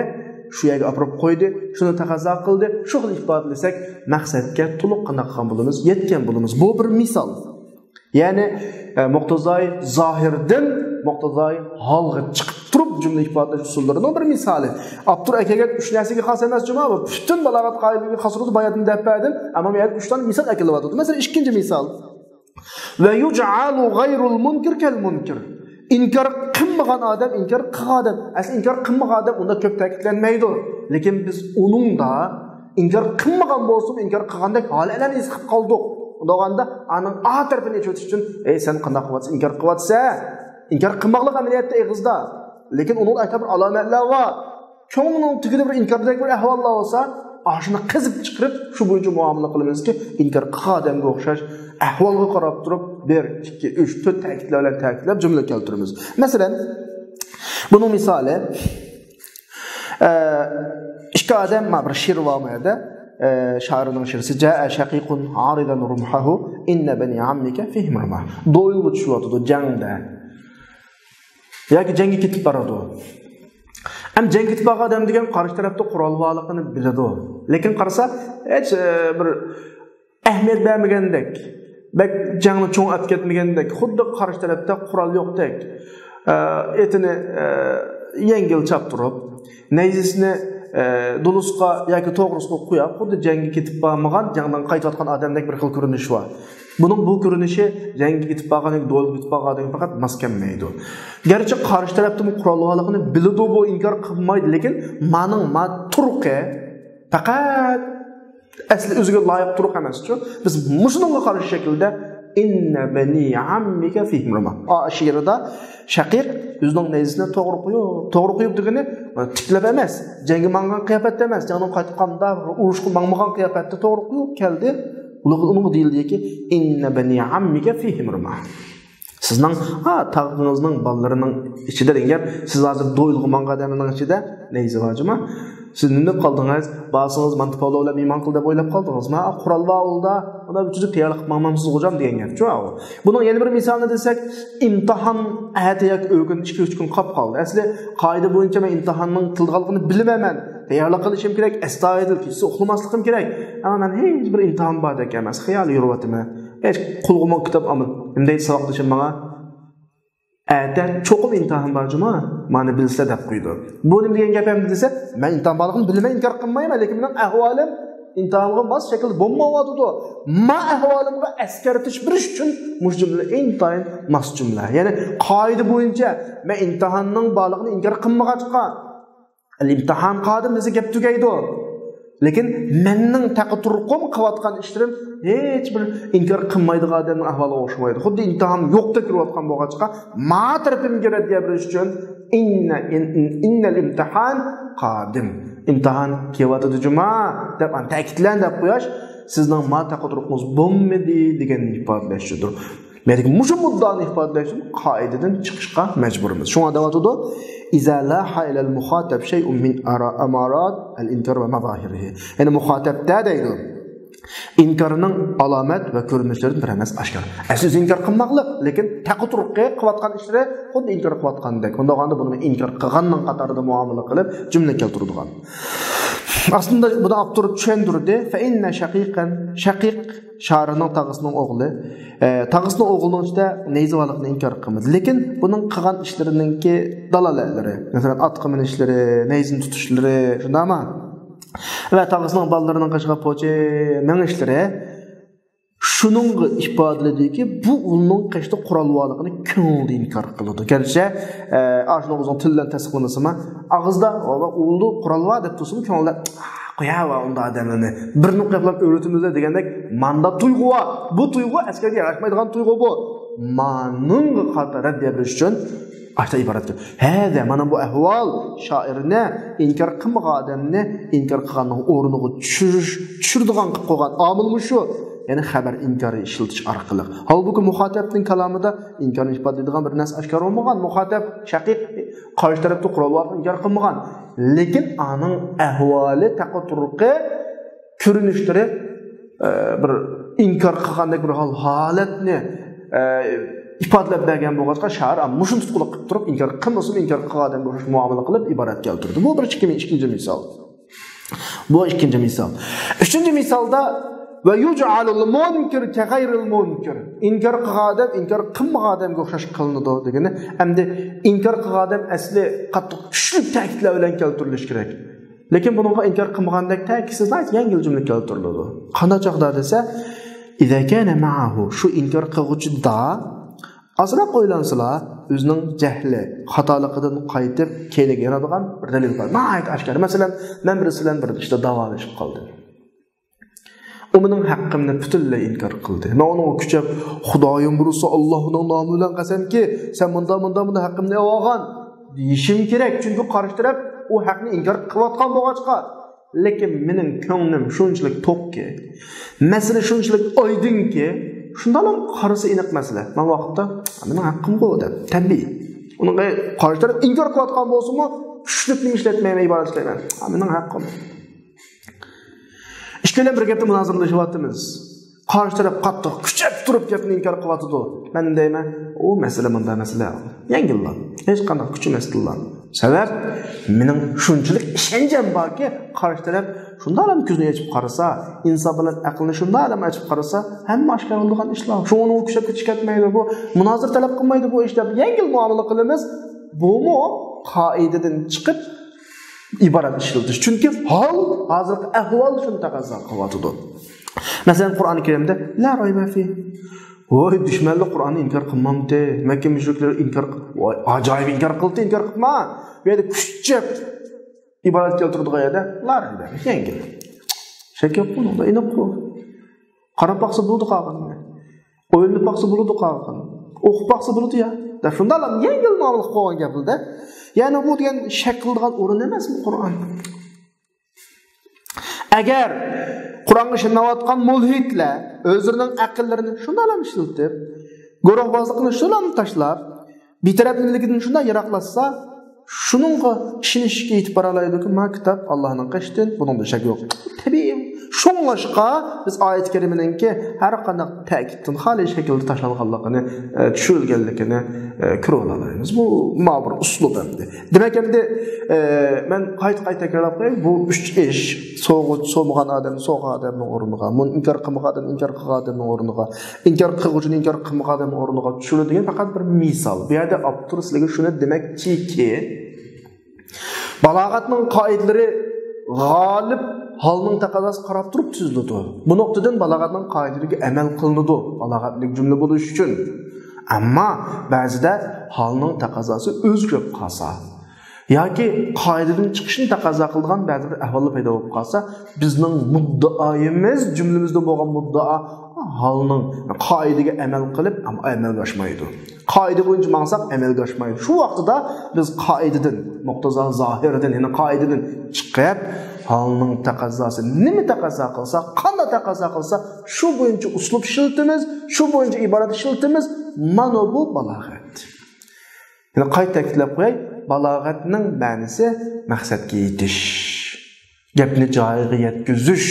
شۇ يەرگە ئاپىرىپ قويدى، شۇنى تەقەززا قىلدى، شۇ خىل ئىپادىلىسەك مەقسەتكە تولۇق قانداق قىلغان بولىمىز؟ يەتكەن بولىمىز. بۇ بىر مىسال. يەنى، ئە، مۇقتەزاي زاھىردىن مۇقتەزاي ھالغا چىقىپ تۇرۇپ جۈملە ئىپادىلەش ئۇسۇللىرىنىڭ بىر مىسالى. ئاپتور ئەكەلگەن ئۈچ نەرسىگە خاس ئەمەس جۇما، بۇ پۈتۈن بالاغەت قائىدىلىرىگە خاس بولىدۇ، باياتىن دەپ بەردىم، ئەمما مەن ئۈچ دانە مىسال ئەكېلىۋاتىدۇ. مەسىلەن، ئىككىنچى مىسال. ۋە يۇجئالۇ غەيرۇل مۇنكىر كەل مۇنكىر. ئىنكار قىلمىغان ئادەم، ئىنكار قىلغان ئادەم. ئەسلى ئىنكار قىلمىغان ئادەم ئۇنداق كۆپ تەكىتلەنمەيدۇ. لېكىن بىز ئۇنىڭدا ئىنكار قىلمىغان بولسىمۇ، ئىنكار قىلغاندەك ھالەتلەرنى ھېس قىلىپ قالدۇق. ئۇنداق بولغاندا ئانىڭ ئا تەرىپىنى ئېچىۋېتىش ئۈچۈن، ئەي، سەن قانداق قىلىۋاتىسەن؟ ئىنكار قىلماقلىق ئەمەلىيەتتە ئېغىزدا. لېكىن ئۇنىڭدا ئايتا بىر ئالامەتلەر بار. كۆڭلىنىڭ تۈگىدە بىر ئىنكاردەك بىر ئەھۋاللار بولسا، ئاشۇنى قېزىپ چىقىرىپ، شۇ بويىچە مۇئامىلە قىلىمىزكى، ئىنكار قىلغان ئادەمگە ئوخشاش ئەھۋالغا قاراپ تۇرۇپ، بىر، ئىككى، ئۈچ، تۆت تەكىتلەر بىلەن تەكىتلەپ جۈملە كەلتۈرىمىز. مەسىلەن، بۇنىڭ مىسالى، ئە، ئىككى ئادەم، ما بىر شېئىر بار بۇ يەردە، ئە، شائىرنىڭ شېئىرى، جاء شقيق عارضا رمحه إن بني عمك فيهم رمح. دويىلغا چۈشۈۋاتىدۇ جەڭدە. ياكى جەڭگە كېتىپ بارىدۇ. ئەمما جەڭگە كېتىپ بارغان ئادەم دېگەن قارشى تەرەپتە قورال بارلىقىنى بىلىدۇ. لېكىن قارىسا، ھېچ، ئە، بىر ئەھمىيەت بەرمىگەندەك، بەك جەڭنى چوڭ ئەپ كەتمىگەندەك، خۇددى قارشى تەرەپتە قورال يوقتەك، ئە، ئېتىنى، ئە، يەڭگىل چاپتۇرۇپ، نەيزىسىنى، ئە، دولۇسقا ياكى توغرىسىغا قويۇپ، خۇددى جەڭگە كېتىپ بارمىغان، جەڭدىن قايتىۋاتقان ئادەمدەك بىر خىل كۆرۈنۈشى بار. بۇنىڭ بۇ كۆرۈنۈشى جەڭگە كېتىپ بارغان ياكى دويىلغا كېتىپ بارغان ئادەمگە پەقەت ماس كەلمەيدۇ. گەرچە قارشى تەرەپتىمۇ قورال بارلىقىنى بىلىدۇ، بۇ ئىنكار قىلمايدۇ، لېكىن مانىڭ ما تۇرقى پەقەت ئەسلى ئۆزىگە لايىق تۇرۇق ئەمەسچۇ. بىز مۇشۇنىڭغا قارشى شەكىلدە إن بني عمك فيهم رماح. ئا، شېئىردا شەقىق ئۆزىنىڭ نەيزىسىنى توغرا قويۇپ، توغرا قويۇپ دېگىنى، تىكلەپ ئەمەس، جەڭگە ماڭغان قىياپەتتە ئەمەس، جەڭدىن قايتقاندا ئۇرۇشقا ماڭمىغان قىياپەتتە توغرا قويۇپ كەلدى. ئۇنىڭغا دېيىلدىكى، إن بني عمك فيهم رماح. سىزنىڭ، ھا، تاغىڭىزنىڭ بالىلىرىنىڭ ئىچىدە دېگەن گەپ، سىز ھازىر دويلىغا ماڭغان ئادەمنىڭ ئىچىدە نەيزە بارجۇما؟ سىز نېمە دەپ قالدىڭىز؟ بارسىڭىز مانتا پالو بىلەن مېھمان قىل دەپ ئويلاپ قالدىڭىزمۇ؟ ھا، قورال بار ئۇلدا، ئۇنى بىر تۈزۈك تەييارلىق قىلىپ ماڭمامسىز غوجام دېگەن گەپچۇ ئاۋۇ. بۇنىڭ يەنە بىر مىسالىنى دېسەك، ئىمتىھان ئەتە ياكى ئۆگۈن ئىككى-ئۈچ كۈن قاپ قالدى. ئەسلى قائىدە بويىچە مەن ئىمتىھاننىڭ كېلىدىغانلىقىنى بىلىمەن مەن. تەييارلىق قىلىشىم كېرەك، ئەستايىدىل، كېچىسى ئۇخلىماسلىقىم كېرەك. ئەمما مەن ھېچ بىر ئىمتىھان باردەك ئەمەس، خىيال يۈرۈۋاتىمەن. ھېچ قولغىمۇ كىتاب ئالمىدىم. نېمە دەيدۇ ساۋاقدىشىم ماڭا؟ ئەتە چوقۇم ئىمتىھان بار جۇما، مانا بىلسىلە دەپ قويىدۇ. بۇ نېمە دېگەن گەپ ئەمدى دېسە، مەن ئىمتىھان بارلىقىنى بىلىمەن، ئىنكار قىلمايمەن، لېكىن مېنىڭ ئەھۋالىم ئىمتىھانغا ماس شەكىلدە بولمايۋاتىدۇ. ما ئەھۋالىمغا ئەسكەرتىش بېرىش ئۈچۈن مۇشۇ جۈملە ئىنتايىن ماس جۈملە. يەنى قائىدە بويىچە مەن ئىمتىھاننىڭ بارلىقىنى ئىنكار قىلمىغاچقا، ئىمتىھان قادىم دېسە گەپ تۈگەيدۇ. لېكىن مەننىڭ تەقى تۇرقۇم قىلىۋاتقان ئىشلىرىم ھېچ بىر ئىنكار قىلمايدىغان ئادەمنىڭ ئەھۋالىغا ئوخشىمايدۇ. خۇددى ئىمتىھان يوقتەك يۈرۈۋاتقان بولغاچقا، ما تەرىپىمگە رەددىيە بېرىش ئۈچۈن، إن، إن، إن، إن الامتحان قادم. ئىمتىھان كېلىۋاتىدۇ جۇما دەپ، ئانا تەكىتلەن دەپ قويۇش، سىزنىڭ ما تەقى تۇرقىڭىز بولمىدى دېگەننى ئىپادىلەشتۇر. يەنى مۇشۇ مۇددىئانى ئىپادىلەش ئۈچۈن قائىدىدىن چىقىشقا مەجبۇرمىز. شۇڭا دەۋاتىدۇ، إذا لاح إلى المخاطب شيء من أرا-، أمارات الإنكار ومظاهره. يەنى مۇخاتەبتە دەيدۇ، ئىنكارنىڭ ئالامەت ۋە كۆرۈنۈشلىرىدىن بىر ئەمەس ئاشكارا. ئەسلى ئۆزى ئىنكار قىلماقلىق، لېكىن تەقى تۇرقى قىلىۋاتقان ئىشلىرى خۇددى ئىنكار قىلىۋاتقاندەك. ئۇنداق بولغاندا بۇنى ئىنكار قىلغاننىڭ قاتارىدا مۇئامىلە قىلىپ جۈملە كەلتۈرىدىغان. ئاستىندا بۇنى ئاپتور چۈشەندۈردى. فإن شقيقا، شەقىق شائىرنىڭ تاغىسىنىڭ ئوغلى، ئە، تاغىسىنىڭ ئوغلىنىڭ ئىچىدە نەيزىۋانلىقنى ئىنكار قىلمىدى. لېكىن بۇنىڭ قىلغان ئىشلىرىنىڭكى دالالەتلىرى، مەسىلەن، ئاتقا مىنىشلىرى، نەيزىنى تۇتۇشلىرى، شۇنداقمۇ؟ ۋە تاغىسىنىڭ بالىلىرىنىڭ قېشىغا پوچى مېڭىشلىرى شۇنىڭغا ئىپادىلىدىكى، بۇ ئۇلنىڭ قېشىدا قورال بارلىقىنى كۆڭلىدە ئىنكار قىلىدۇ. گەرچە، ئە، ئاشۇنى ئۆزىنىڭ تىلى بىلەن تەستىقلىمىسىمۇ، ئاغزىدا، «ۋە ئۇلدا قورال بار» دەپ تۇرسىمۇ، كۆڭلىدە، «قويا ۋە ئۇنداق ئادەملەرنى بىرنى قويۇپلا ئۆلتۈرىمىز» دېگەندەك ماندا تۇيغۇ بار. بۇ تۇيغۇ ئەسكەرگە ياراشمايدىغان تۇيغۇ بۇ. مانىڭغا قارىتا رەددىيە بېرىش ئۈچۈن ئاشۇنداق ئىبارەت. ھەدە، مانا بۇ ئەھۋال شائىرنى ئىنكار قىلمىغان ئادەمنى ئىنكار قىلغاننىڭ ئورنىغا چۈشۈرۈش، چۈشۈرىدىغان قىلىپ قويغان ئامىل مۇشۇ. يەنى خەبەر ئىنكارى ئىشلىتىش ئارقىلىق. ھالبۇكى، مۇخاتەبنىڭ كالامىدا ئىنكارنى ئىپادىلەيدىغان بىر نەرسە ئاشكارا بولمىغان. مۇخاتەب شەقىق قارشى تەرەپتە قورال بارلىقىنى ئىنكار قىلمىغان. لېكىن ئانىڭ ئەھۋالى، تەقى تۇرقى، كۆرۈنۈشلىرى، ئە، بىر ئىنكار قىلغاندەك بىر ھال، ھالەتنى، ئە، ئىپادىلەپ بەرگەن بولغاچقا، شائىر مۇشۇنى تۇتقۇلۇق قىلىپ تۇرۇپ، ئىنكار قىلمىسىمۇ، ئىنكار قىلغان ئادەمگە ئوخشاش مۇئامىلە قىلىپ ئىبارەت كەلتۈردى. بۇ بىر ئىككى-، ئىككىنچى مىسال. بۇ ئىككىنچى مىسال. ئۈچىنچى مىسالدا، ويجعل المنكر كغير المنكر. ئىنكار قىلغان ئادەم ئىنكار قىلمىغان ئادەمگە ئوخشاش قىلىنىدۇ دېگىنى. ئەمدى ئىنكار قىلغان ئادەم ئەسلى قاتتىق كۈچلۈك تەكىتلەر بىلەن كەلتۈرۈلۈشى كېرەك. لېكىن بۇنىڭغا ئىنكار قىلمىغاندەك تەكىتسىز، ناھايىتى يەڭگىل جۈملە كەلتۈرۈلىدۇ. قانداق چاغدا دېسە، إذا كان معه، شۇ ئىنكار قىلغۇچىدا ئازراق ئويلانسىلا، ئۆزىنىڭ جەھلى، خاتالىقىدىن قايتىپ كەينىگە يانىدىغان بىر دەلىل بار. ناھايىتى ئاشكارا. مەسىلەن، مەن بىرسى بىلەن بىر ئىشتا داۋالىشىپ قالدىم. ئۇ مېنىڭ ھەققىمنى پۈتۈنلەي ئىنكار قىلدى. مەن ئۇنىڭغا كۈچەپ، «خۇدايىم بۇيرۇسا، ئاللاھنىڭ نامى بىلەن قەسەمكى، سەن مۇنداق، مۇنداق، مۇنداق ھەققىمنى ئېلىۋالغان» دېيىشىم كېرەك. چۈنكى قارشى تەرەپ ئۇ ھەقنى ئىنكار قىلىۋاتقان بولغاچقا. لېكىن مېنىڭ كۆڭلۈم شۇنچىلىك توقكى، مەسىلە شۇنچىلىك ئايدىڭكى، شۇنداقلا قارىسا ئېنىق مەسىلە. مانا ۋاقىتتا، «مېنىڭ ھەققىمغۇ» دەپ، تەبىئىي. ئۇنىڭغا قارشى تەرەپ ئىنكار قىلىۋاتقان بولسىمۇ، كۈچلۈكنى ئىشلەتمەيمەن، ئىبارە ئىشلەيمەن. «مېنىڭ ھەققىم.» ئىككىيلەن بىر گەپتە مۇنازىرىلىشىۋاتىمىز. قارشى تەرەپ قاتتىق كۈچەپ تۇرۇپ گەپنى ئىنكار قىلىۋاتىدۇ. مەن دەيمەن، «ئۇ مەسىلە مۇنداق مەسىلە. يەڭگىللا. ھېچقانداق كۈچ ئەمەستىلا. سەۋەب، مېنىڭ شۇنچىلىك ئىشەنچىم باركى، قارشى تەرەپ شۇنداقلا كۆزىنى ئېچىپ قارىسا، ئىنساپ بىلەن ئەقلىنى شۇنداقلا ئېچىپ قارىسا، ھەممە ئاشكارا بولىدىغان ئىشلار. شۇڭا ئۇنىڭغا كۈچەپ كېتىش كەتمەيدۇ. بۇ مۇنازىرە تەلەپ قىلمايدۇ بۇ ئىش» دەپ يەڭگىل مۇئامىلە قىلىمىز. بۇمۇ قائىدىدىن چىقىپ، ئىبارەت ئىشلىتىش. چۈنكى ھال، ھازىرقى ئەھۋال شۇنى تەقەززا قىلىۋاتىدۇ. مەسىلەن، قۇرئان كەرىمدە «لا ريب فيه». ۋاي، دۈشمەنلەر قۇرئاننى ئىنكار قىلمامتى؟ مەككە مۇشرىكلىرى ئىنكار قىل-، ۋاي، ئاجايىپ ئىنكار قىلدى، ئىنكار قىلما. بۇ يەردە كۈچەپ ئىبارەت كەلتۈرىدىغان يەردە «لا ريب فيه»، يەڭگىل. شەك يوق بۇنىڭدا، ئېنىققۇ. قاراپ باقسا بولدى قالغىنىنى. ئويلىنىپ باقسا بولىدۇ قالغان. ئوقۇپ باقسا بولىدۇ يا. دەپ شۇنداقلا يەڭگىل مۇئامىلە قىلىپ قويغان گەپلىدە. يەنى بۇ دېگەن شەكىل دېگەن ئورۇن ئەمەسمۇ قۇرئان؟ ئەگەر قۇرئانغا ئىشىنىۋاتقان مۇلھىدلار ئۆزلىرىنىڭ ئەقىللىرىنى شۇنداقلا ئىشلىتىپ، گۇرۇھبازلىقنى شۇنداقلا تاشلاپ، بىتەرەپلىكتىن شۇنداق يىراقلاشسا، شۇنىڭغا ئىشىنىشكە يېتىپ بارالايدۇكى، ما كىتاب ئاللانىڭ قېشىدىن، بۇنىڭدا شەك يوق. تەبىئىي. شۇڭلاشقا بىز ئايەت كەرىمىنىڭكى ھەر قانداق تەكىتتىن خالىي شەكىلدە تاشلانغانلىقىنى، ئە، چۈشۈرۈلگەنلىكىنى، ئە، كۆرۈۋالالايمىز. بۇ ما بىر ئۇسلۇب ئەمدى. دېمەك، ئەمدى، ئە، مەن قايتا-قايتا تەكرارلاپ قوياي، بۇ ئۈچ ئىش، سوغۇچ سومىغان ئادەم سوغان ئادەمنىڭ ئورنىغا، بۇنى ئىنكار قىلمىغان ئادەم ئىنكار قىلغان ئادەمنىڭ ئورنىغا، ئىنكار قىلغۇچىنى ئىنكار قىلمىغان ئادەمنىڭ ئورنىغا چۈشۈرۈلدى دېگەن پەقەت بىر مىسال. بۇ يەردە ئاپتور سىلەرگە شۇنى دېمەكچىكى، بالاغەتنىڭ قائىدىلىرى غالىب ھالنىڭ تەقەززاسىغا قاراپ تۇرۇپ تۈزۈلىدۇ. بۇ نۇقتىدىن بالاغەتنىڭ قائىدىلىرىگە ئەمەل قىلىنىدۇ. بالاغەتلىك جۈملە بولۇش ئۈچۈن. ئەمما بەزىدە ھالنىڭ تەقەززاسى ئۆزگىرىپ قالسا ياكى قائىدىدىن چىقىشنى تەقەززا قىلىدىغان بەزى بىر ئەھۋاللار پەيدا بولۇپ قالسا، بىزنىڭ مۇددىئايىمىز، جۈملىمىزدە بولغان مۇددىئا ھالنىڭ قائىدىگە ئەمەل قىلىپ، ئەم-، ئەمەلگە ئاشمايدۇ. قائىدە بويىچە ماڭساق ئەمەلگە ئاشمايدۇ. شۇ ۋاقتىدا بىز قائىدىدىن، مۇقتەزا زاھىردىن، يەنى قائىدىدىن چىقىپ، ھالنىڭ تەقەززاسى نېمە تەقەززا قىلسا، قانداق تەقەززا قىلسا، شۇ بويىچە ئۇسلۇب ئىشلىتىمىز، شۇ بويىچە ئىبارەت ئىشلىتىمىز. مانا بۇ بالاغەت. يەنە قايتا تەكىتلەپ قوياي، بالاغەتنىڭ مەنىسى مەقسەتكە يېتىش. گەپنى جايىغا يەتكۈزۈش.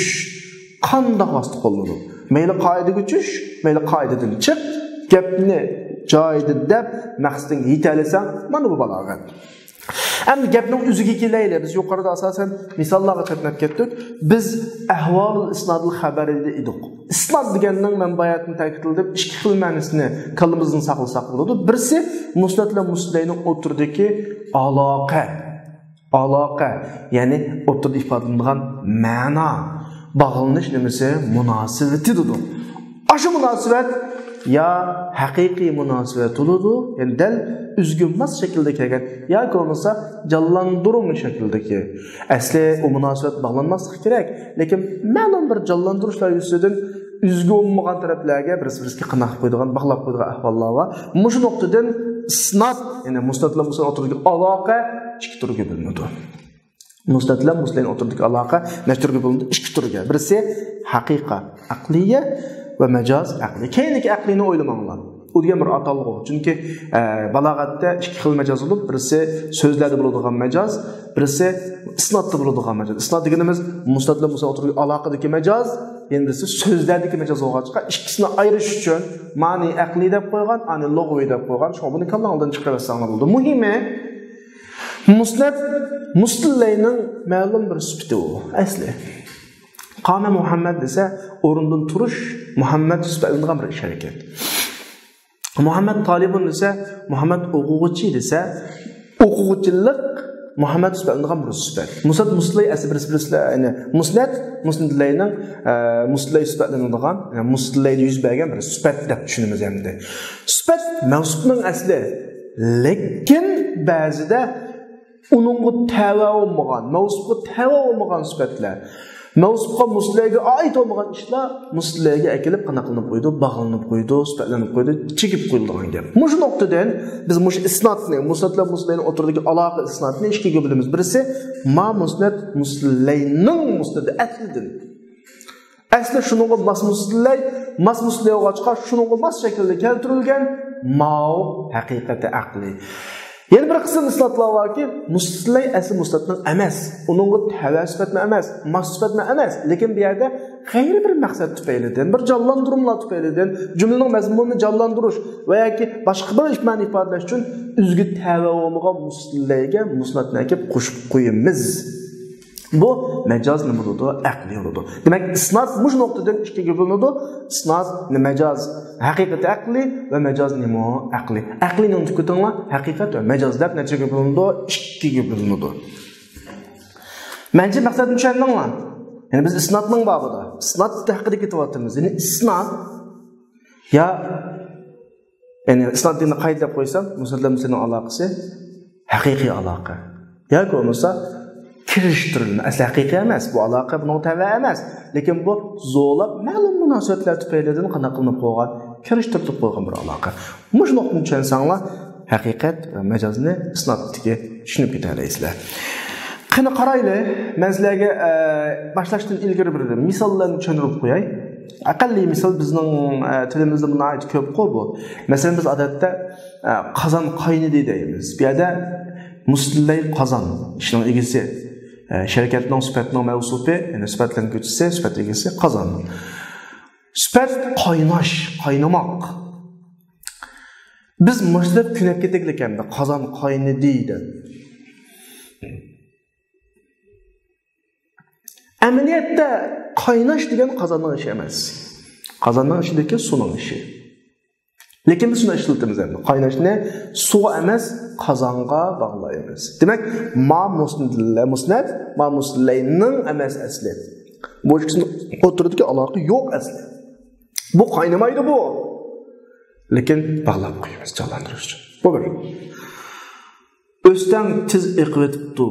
قانداق ۋاسىتە قوللىنىدۇ؟ مەيلى قائىدىگە چۈش، مەيلى قائىدىدىن چىق، گەپنى جايىدا دەپ، مەقسىتىڭگە يېتەلىسەڭ، مانا بۇ بالاغەت. ئەمدى گەپنىڭ ئۆزىگە كېلەيلى. بىز يۇقىرىدا ئاساسەن مىساللارغا چاتناپ كەتتۇق. بىز ئەھۋالۇل ئىسنادىل خەبەرىدە ئىدۇق. ئىسناد دېگەننىڭ مەن باياتىن تەكىتلىدىم، ئىككى خىل مەنىسىنى كاللىمىزدىن ساقلىساق بولىدۇ. بىرسى مۇسنەد بىلەن مۇسنەدلەينىڭ ئوتتۇرىدىكى ئالاقە. ئالاقە، يەنى ئوتتۇرىدا ئىپادىلىنىدىغان مەنا، باغلىنىش نېمىسى، مۇناسىۋىتى دېدۇق. ئاشۇ مۇناسىۋەت يا ھەقىقىي مۇناسىۋەت بولىدۇ، يەنى دەل ئۆزىگە ماس شەكىلدە كەلگەن ياكى بولمىسا جانلاندۇرما شەكلىدىكى. ئەسلى ئۇ مۇناسىۋەت باغلانماسلىقى كېرەك، لېكىن مەلۇم بىر جانلاندۇرۇشلار يۈزىسىدىن ئۆزىگە بولمىغان تەرەپلەرگە بىرسى بىرسىگە قايناپ قويىدىغان، باغلاپ قويىدىغان ئەھۋاللار بار. مۇشۇ نۇقتىدىن ئىسناد، يەنى مۇسنەد بىلەن مۇسنەد ئوتتۇرىدىكى ئالاقە ئىككى تۈرگە بۆلۈنىدۇ. مۇسنەد بىلەن مۇسنەدلەينىڭ ئوتتۇرىدىكى ئالاقە نەچچە تۈرگە بۆلۈنىدۇ؟ ئىككى تۈرگە. بىرسى ھەقىقە ئەقلىيە ۋە مەجاز ئەقلىي. كەينىدىكى ئەقلىينى ئويلىماڭلار. ئۇ دېگەن بىر ئاتالغۇ. چۈنكى، ئە، بالاغەتتە ئىككى خىل مەجاز بولۇپ، بىرسى سۆزلەردە بولىدىغان مەجاز، بىرسى ئىسنادتا بولىدىغان مەجاز. ئىسناد دېگىنىمىز مۇسنەد بىلەن مۇسنەد ئوتتۇرىدىكى ئالاقىدىكى مەجاز، يەنە بىرسى سۆزلەردىكى مەجاز بولغاچقا، ئىككىسىنى ئايرىش ئۈچۈن مانى ئەقلىي دەپ قويغان، ئانى لۇغىۋىي دەپ قويغان. شۇڭا بۇنى كاللاڭلاردىن چىقىرىۋەتسەڭلار بولىدۇ. مۇھىمى، مۇسنەد مۇسنەدلەينىڭ مەلۇم بىر سۈپىتى ئۇ، ئەسلى. قامە مۇھەممەد دېسە، ئورۇندىن تۇرۇش، مۇھەممەد سۈپەتلىنىدىغان بىر ئىش ھەرىكەت. مۇھەممەد تالىبۇن دېسە، مۇھەممەد ئوقۇغۇچى دېسە، ئوقۇغۇچىلىق مۇھەممەد سۈپەتلىنىدىغان بىر سۈپەت. مۇسنەد مۇسنەدلەي ئەسلى بىرسى بىرسى، يەنى مۇسنەد مۇسنەدلەينىڭ، ئە، مۇسنەدلەي سۈپەتلىنىدىغان، يەنى مۇسنەدلەيدە يۈز بەرگەن بىر سۈپەت دەپ چۈشىنىمىز ئەمدى. سۈپەت مەۋسۇپنىڭ ئەسلى. لېكىن بەزىدە ئۇنىڭغا تەۋە بولمىغان، مەۋسۇپقا تەۋە بولمىغان سۈپەتلەر. مەۋسۇپقا مۇسنەدلەيگە ئائىت بولمىغان ئىشلار مۇسنەدلەيگە ئەكېلىپ قانداق قىلىنىپ قويىدۇ، باغلىنىپ قويىدۇ، سۈپەتلىنىپ قويىدۇ، چېكىپ قويۇلىدىغان گەپ. مۇشۇ نۇقتىدىن بىز مۇشۇ ئىسنادنى، مۇسنەد بىلەن مۇسنەدلەينىڭ ئوتتۇرىدىكى ئالاقە ئىسنادنى ئىككىگە بۆلىمىز. بىرسى ما مۇسنەد مۇسنەدلەينىڭ مۇسنىدى ئەسلىدىن. ئەسلى شۇنىڭغا ماس مۇسنەدلەي، ماس مۇسنەدلەي بولغاچقا، شۇنىڭغا ماس شەكىلدە كەلتۈرۈلگەن ماۋۇ ھەقىقەتى ئەقلىي. يەنە بىر قىسىم ئىسنادلار باركى، مۇسنەدلەي ئەسلى مۇسنەدنىڭ ئەمەس، ئۇنىڭغا تەۋە سۈپەتمۇ ئەمەس، ماس سۈپەتمۇ ئەمەس، لېكىن بۇ يەردە غەيرىي بىر مەقسەت تۈپەيلىدىن، بىر جانلاندۇرمىلار تۈپەيلىدىن، جۈملىنىڭ مەزمۇنىنى جانلاندۇرۇش ۋە ياكى باشقا بىر مەنىنى ئىپادىلەش ئۈچۈن ئۆزىگە تەۋە بولمىغان مۇسنەدلەيگە مۇسنەدنى ئەكىپ قوشۇپ قويىمىز. بۇ مەجاز نېمە بولىدۇ؟ ئەقلىي بولىدۇ. دېمەك، ئىسناد مۇشۇ نۇقتىدىن ئىككىگە بۆلۈنىدۇ. ئىسناد، مەجاز، ھەقىقەت ئەقلىي ۋە مەجاز نېمە؟ ئەقلىي. ئەقلىينى ئۇنتۇپ كېتىڭلار، ھەقىقەت ۋە مەجاز دەپ نەچچىگە بۆلۈنىدۇ؟ ئىككىگە بۆلۈنىدۇ. مەنچە مەقسەتنى چۈشەندىڭلار؟ يەنى بىز ئىسنادنىڭ بابىدا، ئىسناد ھەققىدە كېتىۋاتىمىز. يەنى ئىسناد يا يەنى ئىسناد دېگەننى قايتا دەپ قويسام، مۇسنەد بىلەن مۇسنەدنىڭ ئالاقىسى ھەقىقىي ئالاقە. ياكى بولمىسا كىرىشتۈرۈلمە. ئەسلى ھەقىقىي ئەمەس، بۇ ئالاقە بۇنىڭغا تەۋە ئەمەس. لېكىن بۇ زورلاپ مەلۇم مۇناسىۋەتلەر تۈپەيلىدىن قانداق قىلىنىپ قويغان؟ كىرىشتۈرۈلۈپ قويغان بىر ئالاقە. مۇشۇ نۇقتىنى چۈشەنسەڭلار، ھەقىقەت ۋە مەجازنى ئىسنادتىكى چۈشىنىپ كېتەلەيسىلەر. قېنى قارايلى، مەن سىلەرگە، ئە، باشلاشتىن ئىلگىرى بىر مىسال بىلەن چۈشەندۈرۈپ قوياي. ئەقەللىي مىسال بىزنىڭ، ئە، تىلىمىزدا ناھايىتى كۆپقۇ بۇ. مەسىلەن، بىز ئادەتتە، ئە، قازان قاينىدى دەيمىز. بۇ يەردە مۇسلەي قازان، ئىشنىڭ ئىگىسى، ئە، شەركەتنىڭ، سۈپەتنىڭ مەۋسۇپى، يەنى سۈپەتلەنگۈچىسى، سۈپەت ئىگىسى قازان. سۈپەت قايناش، قاينىماق. بىز مۇشۇنداق كۆنۈپ كەتتۇق ئەمدى، قازان قاينىدى دەپ. ئەمەلىيەتتە قايناش دېگەن قازاننىڭ ئىشى ئەمەس. قازاننىڭ ئىچىدىكى سۇنىڭ ئىشى. لېكىن بىز شۇنى ئىشلىتىمىز ئەمدى. قايناشنى سۇغا ئەمەس، قازانغا باغلايمىز. دېمەك، ما مۇسنەت، مۇسنەت، ما مۇسلەينىڭ ئەمەس ئەسلى. بۇ ئىككىسىنىڭ ئوتتۇرىدىكى ئالاقە يوق ئەسلى. بۇ قاينىمايدۇ بۇ. لېكىن باغلاپ قويىمىز جانلاندۇرۇش ئۈچۈن. بۇ بىر. ئۆستەڭ تېز ئېقىۋېتىپتۇ.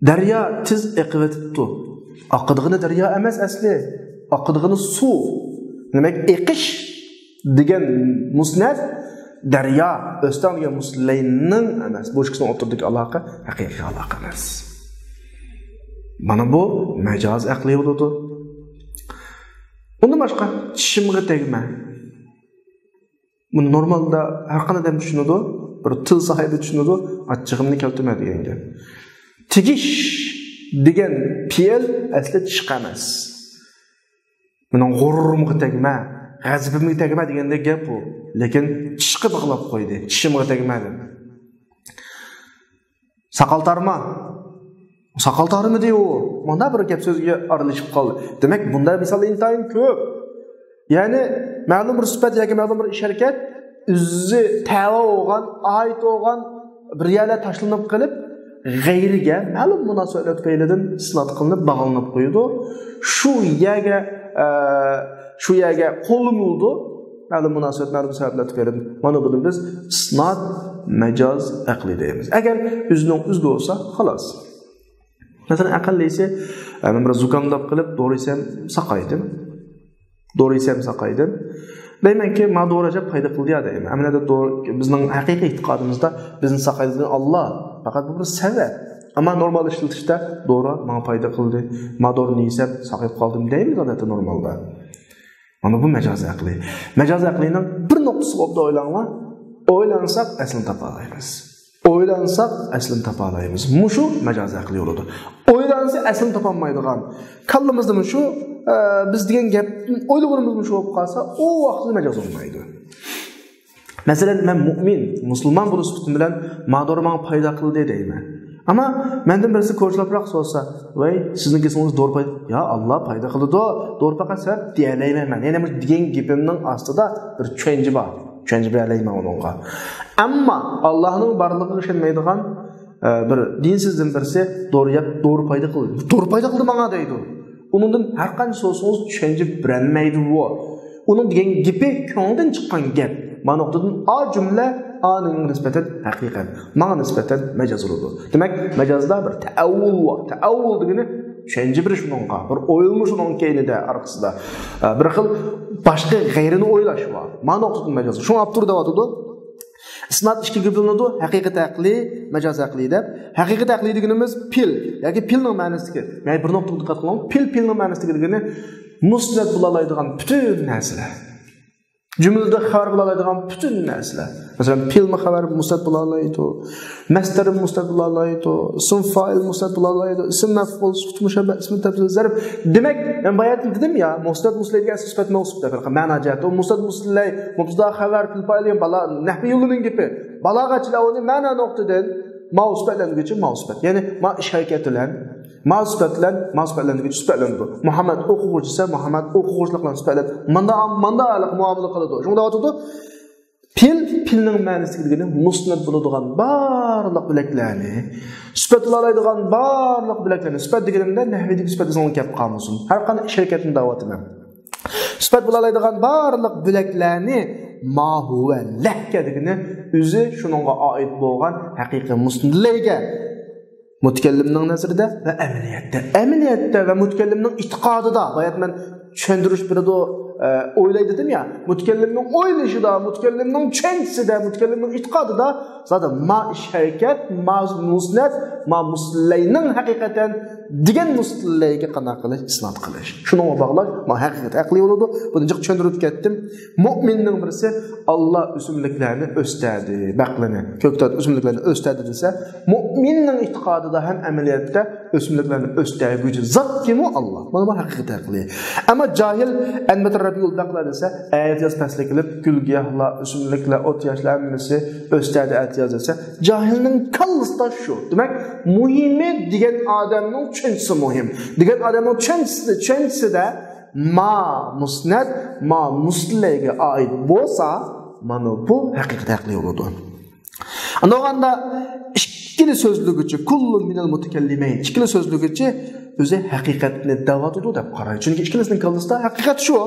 دەريا تېز ئېقىۋېتىپتۇ. ئاقىدىغىنى دەريا ئەمەس ئەسلى. ئاقىدىغىنى سۇ. دېمەك، ئېقىش دېگەن مۇسنەت دەريا، ئۆستەڭ دېگەن مۇسلەينىڭ ئەمەس. بۇ ئىككىسىنىڭ ئوتتۇرىدىكى ئالاقە ھەقىقىي ئالاقە ئەمەس. مانا بۇ مەجاز ئەقلىي بولىدۇ. ئۇندىن باشقا، چىشىمغا تەگمە. بۇنى نورمالدا ھەر قانداق ئادەم چۈشىنىدۇ. بىر تىل ساھىبى چۈشىنىدۇ. ئاچچىقىمنى كەلتۈرمە دېگەن گەپ. تېگىش دېگەن پېئىل ئەسلى چىشقا ئەمەس. مېنىڭ غۇرۇرۇمغا تەگمە، غەزىپىمگە تەگمە دېگەندەك گەپ بۇ. لېكىن چىشقا باغلاپ قويدى. چىشىمغا تەگمە دەپ. ساقال تارما. ساقال تارمىدى ئۇ. مانا بىر گەپ سۆزگە ئارىلىشىپ قالدى. دېمەك، بۇنداق مىسال ئىنتايىن كۆپ. يەنى مەلۇم بىر سۈپەت ياكى مەلۇم بىر ئىش ھەرىكەت ئۆزى تەۋە بولغان، ئائىت بولغان بىر يەرلەر تاشلىنىپ قېلىپ، غەيرىگە مەلۇم مۇناسىۋەتلەر تۈپەيلىدىن ئىسناد قىلىنىپ باغلىنىپ قويىدۇ. شۇ يەرگە، ئە، شۇ يەرگە قوللىنىلىدۇ. مەلۇم مۇناسىۋەت، مەلۇم سەۋەبلەر تۈپەيلىدىن. مانا بۇنى بىز ئىسناد مەجاز ئەقلى دەيمىز. ئەگەر ئۆزىنىڭ ئۆزىدە بولسا، خالاس. مەسىلەن، ئەقەللىسى، ئە، مەن بىر زۇكاملاپ قېلىپ، دورا يېسەم ساقايدىم. دورا يېسەم ساقايدىم. دەيمەنكى، ما دورا ئەجەب پايدا قىلدى يا دەيمەن. ئەمەلىيەتتە دورا، بىزنىڭ ھەقىقىي ئېتىقادىمىزدا بىزنى ساقايدۇرغان ئاللا. پەقەت بۇ بىر سەۋەب. ئەمما نورمال ئىشلىتىشتە دورا ماڭا پايدا قىلدى، ما دورىنى يېسەم ساقىيىپ قالدىم دەيمىز ئادەتتە نورمالدا. مانا بۇ مەجازىي ئەقلى. مەجازىي ئەقلىنىڭ بىر نۇقتىسىغا ئوبدان ئويلاڭلار. ئويلانساق ئەسلىنى تاپالايمىز. ئويلانساق ئەسلىنى تاپالايمىز. مۇشۇ مەجازىي ئەقلى بولىدۇ. ئويلانسا ئەسلىنى تاپالمايدىغان. كاللىمىزدا مۇشۇ، ئە، بىز دېگەن گەپتىن ئويلىغىنىمىز مۇشۇ بولۇپ قالسا، ئۇ ۋاقىتتا مەجاز بولمايدۇ. مەسىلەن، مەن مۇئمىن، مۇسۇلمان بولۇش سۈپىتىم بىلەن ما دورا ماڭا پايدا قىلدى دەيمەن. ئەمما مەندىن بىرسى كوچىلاپراق سورىسا، ۋەي، سىزنىڭ كېسىڭىز دورا پايدا، يا ئاللا پايدا قىلىدۇ، دورا پەقەت سەۋەب دېيەلەيمەن مەن. يەنى مۇشۇ دېگەن گېپىمنىڭ ئاستىدا بىر چۈشەنچە بار. چۈشەنچە بېرەلەيمەن ئۇنىڭغا. ئەمما ئاللانىڭ بارلىقىغا ئىشەنمەيدىغان، ئە، بىر دىنسىزدىن بىرسى دورا يەپ، دورا پايدا قىلدى. دورا پايدا قىلدى ماڭا دەيدۇ. ئۇنىڭدىن ھەر قانچە سورىسىڭىز چۈشەنچە بېرەلمەيدۇ ئۇ. ئۇنىڭ دېگەن گېپى كۆڭلىدىن چىققان گەپ. مانا نۇقتىدىن ئا جۈملە، ئانىڭغا نىسبەتەن ھەقىقەت، ماڭا نىسبەتەن مەجاز بولىدۇ. دېمەك، مەجازدا بىر تەئەۋۋۇل بار. تەئەۋۋۇل دېگىنى چۈشەنچە بېرىش ئۇنىڭغا، بىر ئويلىنىش ئۇنىڭ كەينىدە، ئارقىسىدا. ئە، بىر خىل باشقا غەيرىنى ئويلاش بار. مانا نۇقتىدىن مەجاز. شۇڭا ئاپتور دەۋاتىدۇ. ئىسناد ئىككىگە بۆلۈنىدۇ، ھەقىقىي ئەقلى، مەجاز ئەقلى دەپ. ھەقىقىي ئەقلى دېگىنىمىز پېئىل ياكى پېئىلنىڭ مەنىسىدىكى. يەنى بىر نۇقتىغا دىققەت قىلىڭ، پېئىل، پېئىلنىڭ مەنىسىدىكى دېگىنى مۇسنەد بولالايدىغان پۈتۈن نەرسىلەر. جۈملىدە خەۋەر بولالايدىغان پۈتۈن نەرسىلەر. مەسىلەن، پېئىلمۇ خەۋەر مۇسنەد بولالايدۇ، مەسدەرمۇ مۇسنەد بولالايدۇ، ئىسىم فائىل مۇسنەد بولالايدۇ، ئىسىم مەفئۇل، سۈپىتى مۇشەببە، ئىسمى تەپسىل، زەرپ. دېمەك، مەن باياتىن دېدىم يا، مۇسنەد مۇسنەي دېگەن ئەسلى سۈپەت مەۋسۇپ دەپ، مەنا جەھەتتە ئۇ مۇسنەد مۇسنەي، مۇبتەدا خەۋەر، پېئىل فائىل دېگەن بالا، نەھۋىيلىنىڭ گېپى. بالاغەتچىلەر ئۇنى مەنا نۇقتىدىن ماۋۇ سۈپەتلەنگۈچى ماۋۇ سۈپەت. يەنى ما ئىش ھەرىكەت بىلەن، ما سۈپەت بىلەن، ما سۈپەتلەنگۈچى سۈپەتلىنىدۇ. مۇھەممەد ئوقۇغۇچى دېسە، مۇھەممەد ئوقۇغۇچىلىق بىلەن سۈپەتلەن. ماندا، ماندا ئارقىلىق مۇئامىلە قىلىدۇ. شۇڭا دەۋاتىدۇ، پېئىل، پېئىلنىڭ مەنىسى دېگىنى مۇسنەد بولىدىغان بارلىق بۆلەكلەرنى، سۈپەت بولالايدىغان بارلىق بۆلەكلەرنى، سۈپەت دېگىنىمدە نەھۋىدىكى سۈپەت ئېسىڭلارغا كەپ قالمىسۇن. ھەر قانداق ئىش ھەرىكەتنى دەۋاتىمەن. سۈپەت بولالايدىغان بارلىق بۆلەكلەرنى ما ھۇۋە لەككە دېگىنى ئۆزى شۇنىڭغا ئائىت بولغان ھەقىقىي مۇسنەدلەرگە مۇتەكەللىمنىڭ نەزىرىدە ۋە ئەمەلىيەتتە، ئەمەلىيەتتە ۋە مۇتەكەللىمنىڭ ئېتىقادىدا، بايا مەن چۈشەندۈرۈش بېرىدۇ، ئە، ئويلايدۇ دېدىم يا، مۇتەكەللىمنىڭ ئويلىشىدا، مۇتەكەللىمنىڭ چۈشەنچىسىدە، مۇتەكەللىمنىڭ ئېتىقادىدا زادى ما ئىش ھەرىكەت، ما مۇسنەت، ما مۇسلەينىڭ ھەقىقەتەن دېگەن مۇسلەيگە قانداق قىلىش؟ ئىسناد قىلىش. شۇنىڭغا باغلاش، ما ھەقىقەت ئەقلىي بولىدۇ. بۇنى جىق چۈشەندۈرۈپ كەتتىم. مۇئمىننىڭ بىرسى، ئاللا ئۆسۈملۈكلەرنى ئۆستەردى، بەقلىنى، كۆكتات ئۆسۈملۈكلەرنى ئۆستەردى دېسە، مۇئمىننىڭ ئېتىقادىدا ھەم ئەمەلىيەتتە ئۆسۈملۈكلەرنى ئۆستۈرگۈچى زات كىمۇ؟ ئاللا. مانا بۇ ھەقىقىي ئەقلى. ئەمما جاھىل ئەنبەتەر رەبىئۇل بەقلە دېسە، ئەتىياز پەسلى كېلىپ، گۈل گىياھلار، ئۆسۈملۈكلەر، ئوت ياشلار ھەممىسى ئۆستەردى ئەتىياز دېسە، جاھىلنىڭ كاللىسىدا شۇ. دېمەك، مۇھىمى دېگەن ئادەمنىڭ چۈشەنچىسى مۇھىم. دېگەن ئادەمنىڭ چۈشەنچىسى، چۈشەنچىسىدە ما مۇسنەت، ما مۇسلەيگە ئائىت بولسا، مانا بۇ ھەقىقىي ئەقلى بولىدۇ. ئاندىغاندا ئىككىلا سۆزلىگۈچى، كۇللۇ مىنەل مۇتەكەللىمەين، ئىككىلا سۆزلىگۈچى ئۆزى ھەقىقەتنى دەۋاتىدۇ دەپ قارايدۇ. چۈنكى ئىككىلىسىنىڭ كاللىسىدا ھەقىقەت شۇ.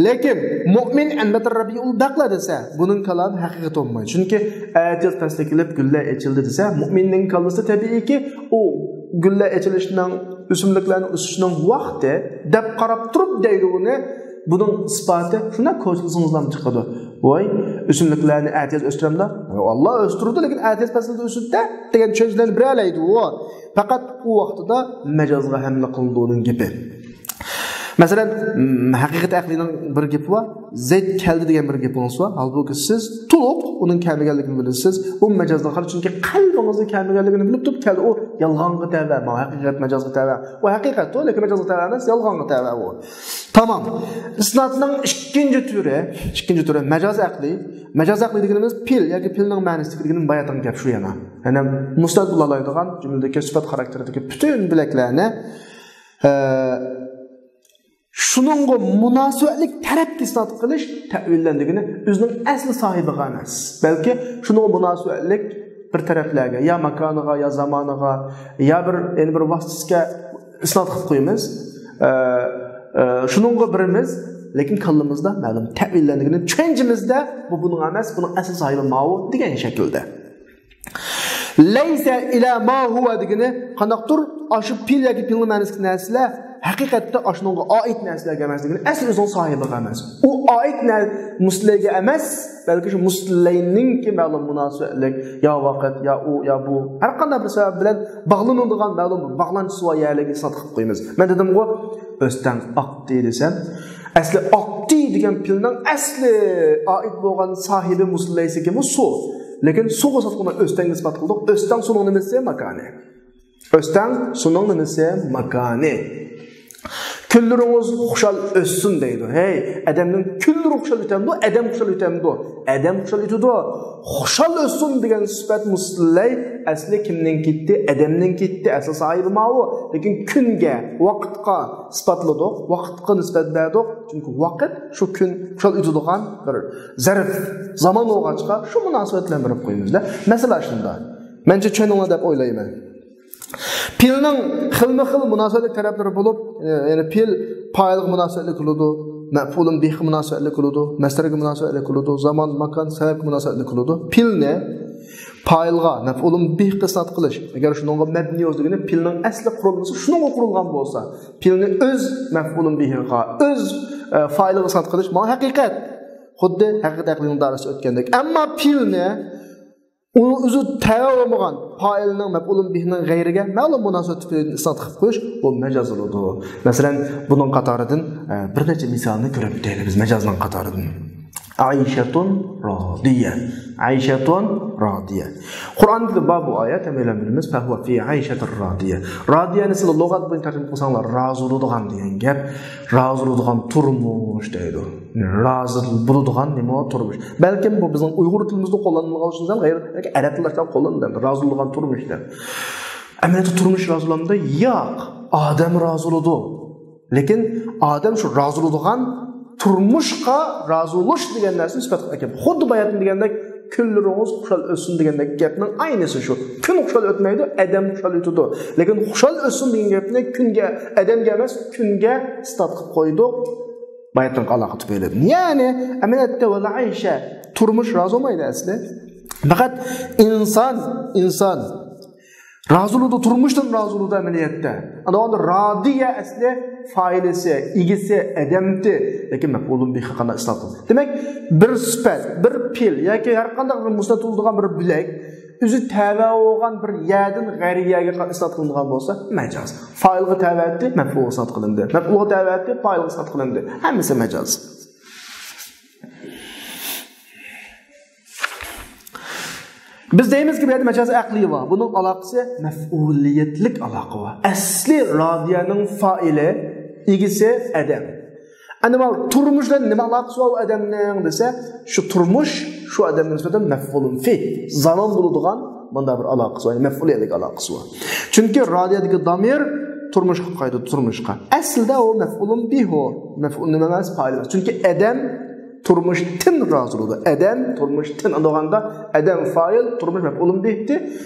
لېكىن مۇئمىن ئەنبەتەر رەبىئۇل بەقلە دېسە، بۇنىڭ كالامى ھەقىقەت بولمايدۇ. چۈنكى ئەتىياز پەسلى كېلىپ گۈللەر ئېچىلدى دېسە، مۇئمىننىڭ كاللىسىدا تەبىئىيكى ئۇ گۈللەر ئېچىلىشنىڭ، ئۆسۈملۈكلەرنىڭ ئۆسۈشىنىڭ ۋاقتى دەپ قاراپ تۇرۇپ دەيدۇ ئۇنى. بۇنىڭ ئىسپاتى شۇنداق كوچىلىسىڭىزلام چىقىدۇ. ۋاي، ئۆسۈملۈكلەرنى ئەتىياز ئۆستۈرەمدۇ؟ ۋاي، ئاللا ئۆستۈرىدۇ، لېكىن ئەتىياز پەسلىدە ئۆسىدۇ دە، دېگەن چۈشەنچىلەرنى بېرەلەيدۇ ئۇ. پەقەت ئۇ ۋاقتىدا مەجازغا ھەملە قىلىنىدۇ ئۇنىڭ گېپى. مەسىلەن، م، ھەقىقەت ئەقلىنىڭ بىر گېپى بار، زەيد كەلدى دېگەن بىر گېپىڭىز بار. ھالبۇكى سىز تولۇق ئۇنىڭ كەلمىگەنلىكىنى بىلىسىز. ئۇ مەجازغا قاراپ، چۈنكى قەلبىڭىزدە كەلمىگەنلىكىنى بىلىپ تۇرۇپ كەلدى. ئۇ يالغانغا تەۋە، ما ھەقىقەت مەجازغا تەۋە. ئۇ ھەقىقەتتۇ، لېكىن مەجازغا تەۋە ئەمەس، يالغانغا تەۋە ئۇ. تامام. ئىسنادنىڭ ئىككىنچى تۈرى، ئىككىنچى تۈرى مەجاز ئەقلى. مەجاز ئەقلى دېگىنىمىز پىل ياكى پىلنىڭ مەنىسىدىكى دېگىنىم باياتىن گەپ شۇ يەنە. يەنى مۇسنەت بولالايدىغان جۈملىدىكى سۈپەت خاراكتېرىدىكى پۈتۈن بۆلەكلەرنى، ئە، شۇنىڭغا مۇناسىۋەتلىك تەرەپكە ئىسناد قىلىش تەئۋىللەندىكىنى ئۆزىنىڭ ئەسلى ساھىبىغا ئەمەس، بەلكى شۇنىڭغا مۇناسىۋەتلىك بىر تەرەپلەرگە، يا ماكانىغا، يا زامانىغا، يا بىر، يەنە بىر ۋاسىتىسىگە ئىسناد قىلىپ قويىمىز. ئە، ئە، شۇنىڭغا بېرىمىز، لېكىن كاللىمىزدا مەلۇم تەئۋىللەندىكىنى، چۈشەنچىمىزدە بۇ بۇنىڭ ئەمەس، بۇنىڭ ئەسلى ساھىبى ماۋۇ دېگەن شەكىلدە. لەيسە ئىلە ما ھۇۋە دېگىنى قانداقتۇر؟ ئاشۇ پىل ياكى پىلنىڭ مەنىسىدىكى نەرسىلەر ھەقىقەتتە ئاشۇنىڭغا ئائىت نەرسىلەرگە ئەمەس دېگىنى، ئەسلى ئۆزىنىڭ ساھىبىغا ئەمەس. ئۇ ئائىت نەر-، مۇسلەيگە ئەمەس، بەلكى شۇ مۇسلەينىڭكى مەلۇم مۇناسىۋەتلىك، يا ۋاقىت، يا ئۇ، يا بۇ، ھەر قانداق بىر سەۋەب بىلەن باغلىنىدىغان مەلۇم بىر باغلانچىسى بار يەرلەرگە ئىسناد قىلىپ قويىمىز. مەن دېدىمغۇ، ئۆستەڭ ئاقتى دېسەم، ئەسلى ئاقتى دېگەن پىلنىڭ ئەسلى ئائىت بولغان ساھىبى مۇسلەيسى كىمۇ؟ سۇ. لېكىن سۇغا ئىسپات قىلماي ئۆستەڭگە ئىسپات قىلدۇق. ئۆستەڭ سۇنىڭ نېمىسى؟ ماكانى. ئۆستەڭ سۇنىڭ نېمىسى؟ ماكانى. كۈنلىرىڭىز خۇشال ئۆتسۇن دەيدۇ. ھەي، ئادەمنىڭ كۈنلىرى خۇشال ئۆتەمدۇ؟ ئادەم خۇشال ئۆتەمدۇ؟ ئادەم خۇشال ئۆتىدۇ. خۇشال ئۆتسۇن دېگەن سۈپەت مۇسلەي ئەسلى كىمنىڭكى ئىدى؟ ئادەمنىڭكى ئىدى. ئەسلى ساھىبى ماۋۇ. لېكىن كۈنگە، ۋاقىتقا ئىسپاتلىدۇق، ۋاقىتقا نىسبەت بەردۇق. چۈنكى ۋاقىت شۇ كۈن خۇشال ئۆتىدىغان بىر زەرپ زامان بولغاچقا، شۇ مۇناسىۋەت بىلەن بېرىپ قويىمىز-دە. مەسىلە شۇنداق. مەنچە چۈشەندىڭلار دەپ ئويلايمەن. پىلنىڭ خىلمۇ خىل مۇناسىۋەتلىك تەرەپلىرى بولۇپ، ئە، يەنى پىل پائىلغا مۇناسىۋەتلىك بولىدۇ، مەپئۇلۇن بىھقا مۇناسىۋەتلىك بولىدۇ، مەسدەرگە مۇناسىۋەتلىك بولىدۇ، زامان، ماكان، سەۋەبكە مۇناسىۋەتلىك بولىدۇ. پىلنى پائىلغا، مەپئۇلۇن بىھقا ئىسناد قىلىش، ئەگەر شۇنىڭغا مەبنىي بولسا دېگىنى پىلنىڭ ئەسلى قۇرۇلمىسى شۇنىڭغا قۇرۇلغان بولسا، پىلنى ئۆز مەپئۇلۇن بىھىغا، ئۆز، ئە، فائىلىغا ئىسناد قىلىش، مانا ھەقىقەت. خۇددى ھەقىقەت ئەقلىنىڭ دائىرىسىدە ئۆتكەندەك. ئەمما پىلنى ئۇنىڭ ئۆزى تەۋە بولمىغان پائىلنىڭ مەپئۇلۇن بىھنىڭ غەيرىگە مەلۇم مۇناسىۋەت تۈپەيلىدىن ئىسناد قىلىپ قويۇش، بۇ مەجاز بولىدۇ. مەسىلەن، بۇنىڭ قاتارىدىن، ئە، بىر نەچچە مىسالنى كۆرۈپ ئۆتەيلى بىز مەجازنىڭ قاتارىدىن. ئەيشەتۇن رادىيە. ئەيشەتۇن رادىيە. قۇرئاندا بار بۇ ئايەت، ھەممەيلەن بىلىمىز. فەھۇۋە فى ئەيشەتىن رادىيە. رادىيەنى سىلەر لۇغەت بويىچە تەرجىمە قىلساڭلار، رازى بولىدىغان دېگەن گەپ. رازى بولىدىغان تۇرمۇش دەيدۇ. رازى بولىدىغان نېمە؟ تۇرمۇش. بەلكىم بۇ بىزنىڭ ئۇيغۇر تىلىمىزدا قوللانىلغان ئۈچۈن غەيرىي ئەرەب تىللاشتا قوللىنىلىدۇ. رازى بولىدىغان تۇرمۇش دەپ. ئەمەلىيەتتە تۇرمۇش رازى بولامدۇ؟ ياق. ئادەم رازى بولىدۇ. لېكىن ئادەم شۇ رازى بولىدىغان تۇرمۇشقا رازى بولۇش دېگەن نەرسىنى سۈپەت قىلىپ ئەكەپ. خۇددى باياتىن دېگەندەك، كۈنلىرىڭىز خۇشال ئۆتسۇن دېگەندەك گەپنىڭ ئاينىسى شۇ. كۈن خۇشال ئۆتمەيدۇ، ئادەم خۇشال ئۆتىدۇ. لېكىن خۇشال ئۆتسۇن دېگەن گەپنى كۈنگە، ئادەمگە ئەمەس، كۈنگە ئىسپات قىلىپ قويدۇق. باياتىنقى ئالاقە تۈپەيلىدىن. يەنى، ئەمەلىيەتتە ۋەل ئەيشە، تۇرمۇش رازى بولمايدۇ ئەسلى. پەقەت ئىنسان، ئىنسان رازى بولىدۇ، تۇرمۇشتىن رازى بولىدۇ ئەمەلىيەتتە. ئاندىن رادىيە ئەسلى فائىلىسى، ئىگىسى ئەدەمتى، لېكىن مەپئۇلۇن بىھى قانداق ئىسلات قىلىندى؟ دېمەك، بىر سۈپەت، بىر پېئىل ياكى ھەر قانداق بىر مۇسنەت بولىدىغان بىر بۆلەك ئۆزى تەۋە بولغان بىر يەدىن غەيرىي يەگە ئىسلات قىلىنغان بولسا، مەجاز. فائىلغا تەۋە ئەتتى، مەپئۇلغا ئىسلات قىلىندى. مەپئۇلغا تەۋە ئەتتى، فائىلغا ئىسلات قىلىندى. ھەممىسى مەجاز. بىز دەيمىزكى، بۇ يەردە مەجازىي ئەقلىي بار. بۇنىڭ ئالاقىسى مەپئۇلىيەتلىك ئالاقە بار. ئەسلى رادىيەنىڭ فائىلى، ئىگىسى ئادەم. ئەنە مانا تۇرمۇش بىلەن نېمە ئالاقىسى بار ئۇ ئادەمنىڭ دېسە، شۇ تۇرمۇش شۇ ئادەمگە نىسبەتەن مەپئۇلۇن فى، زامان بولىدىغان مۇنداق بىر ئالاقىسى بار، مەپئۇلىيەتلىك ئالاقىسى بار. چۈنكى رادىيەدىكى دامىر تۇرمۇشقا قايتىدۇ، تۇرمۇشقا. ئەسلىدە ئۇ مەپئۇلۇن بىھۇ، مەپئۇل نېمە ئەمەس، پائىل ئەمەس. چۈنكى ئادەم تۇرمۇشتىن رازى بولىدۇ. ئادەم تۇرمۇشتىن دېگەندە ئادەم فائىل، تۇرمۇش مەپئۇلۇن بىھتى.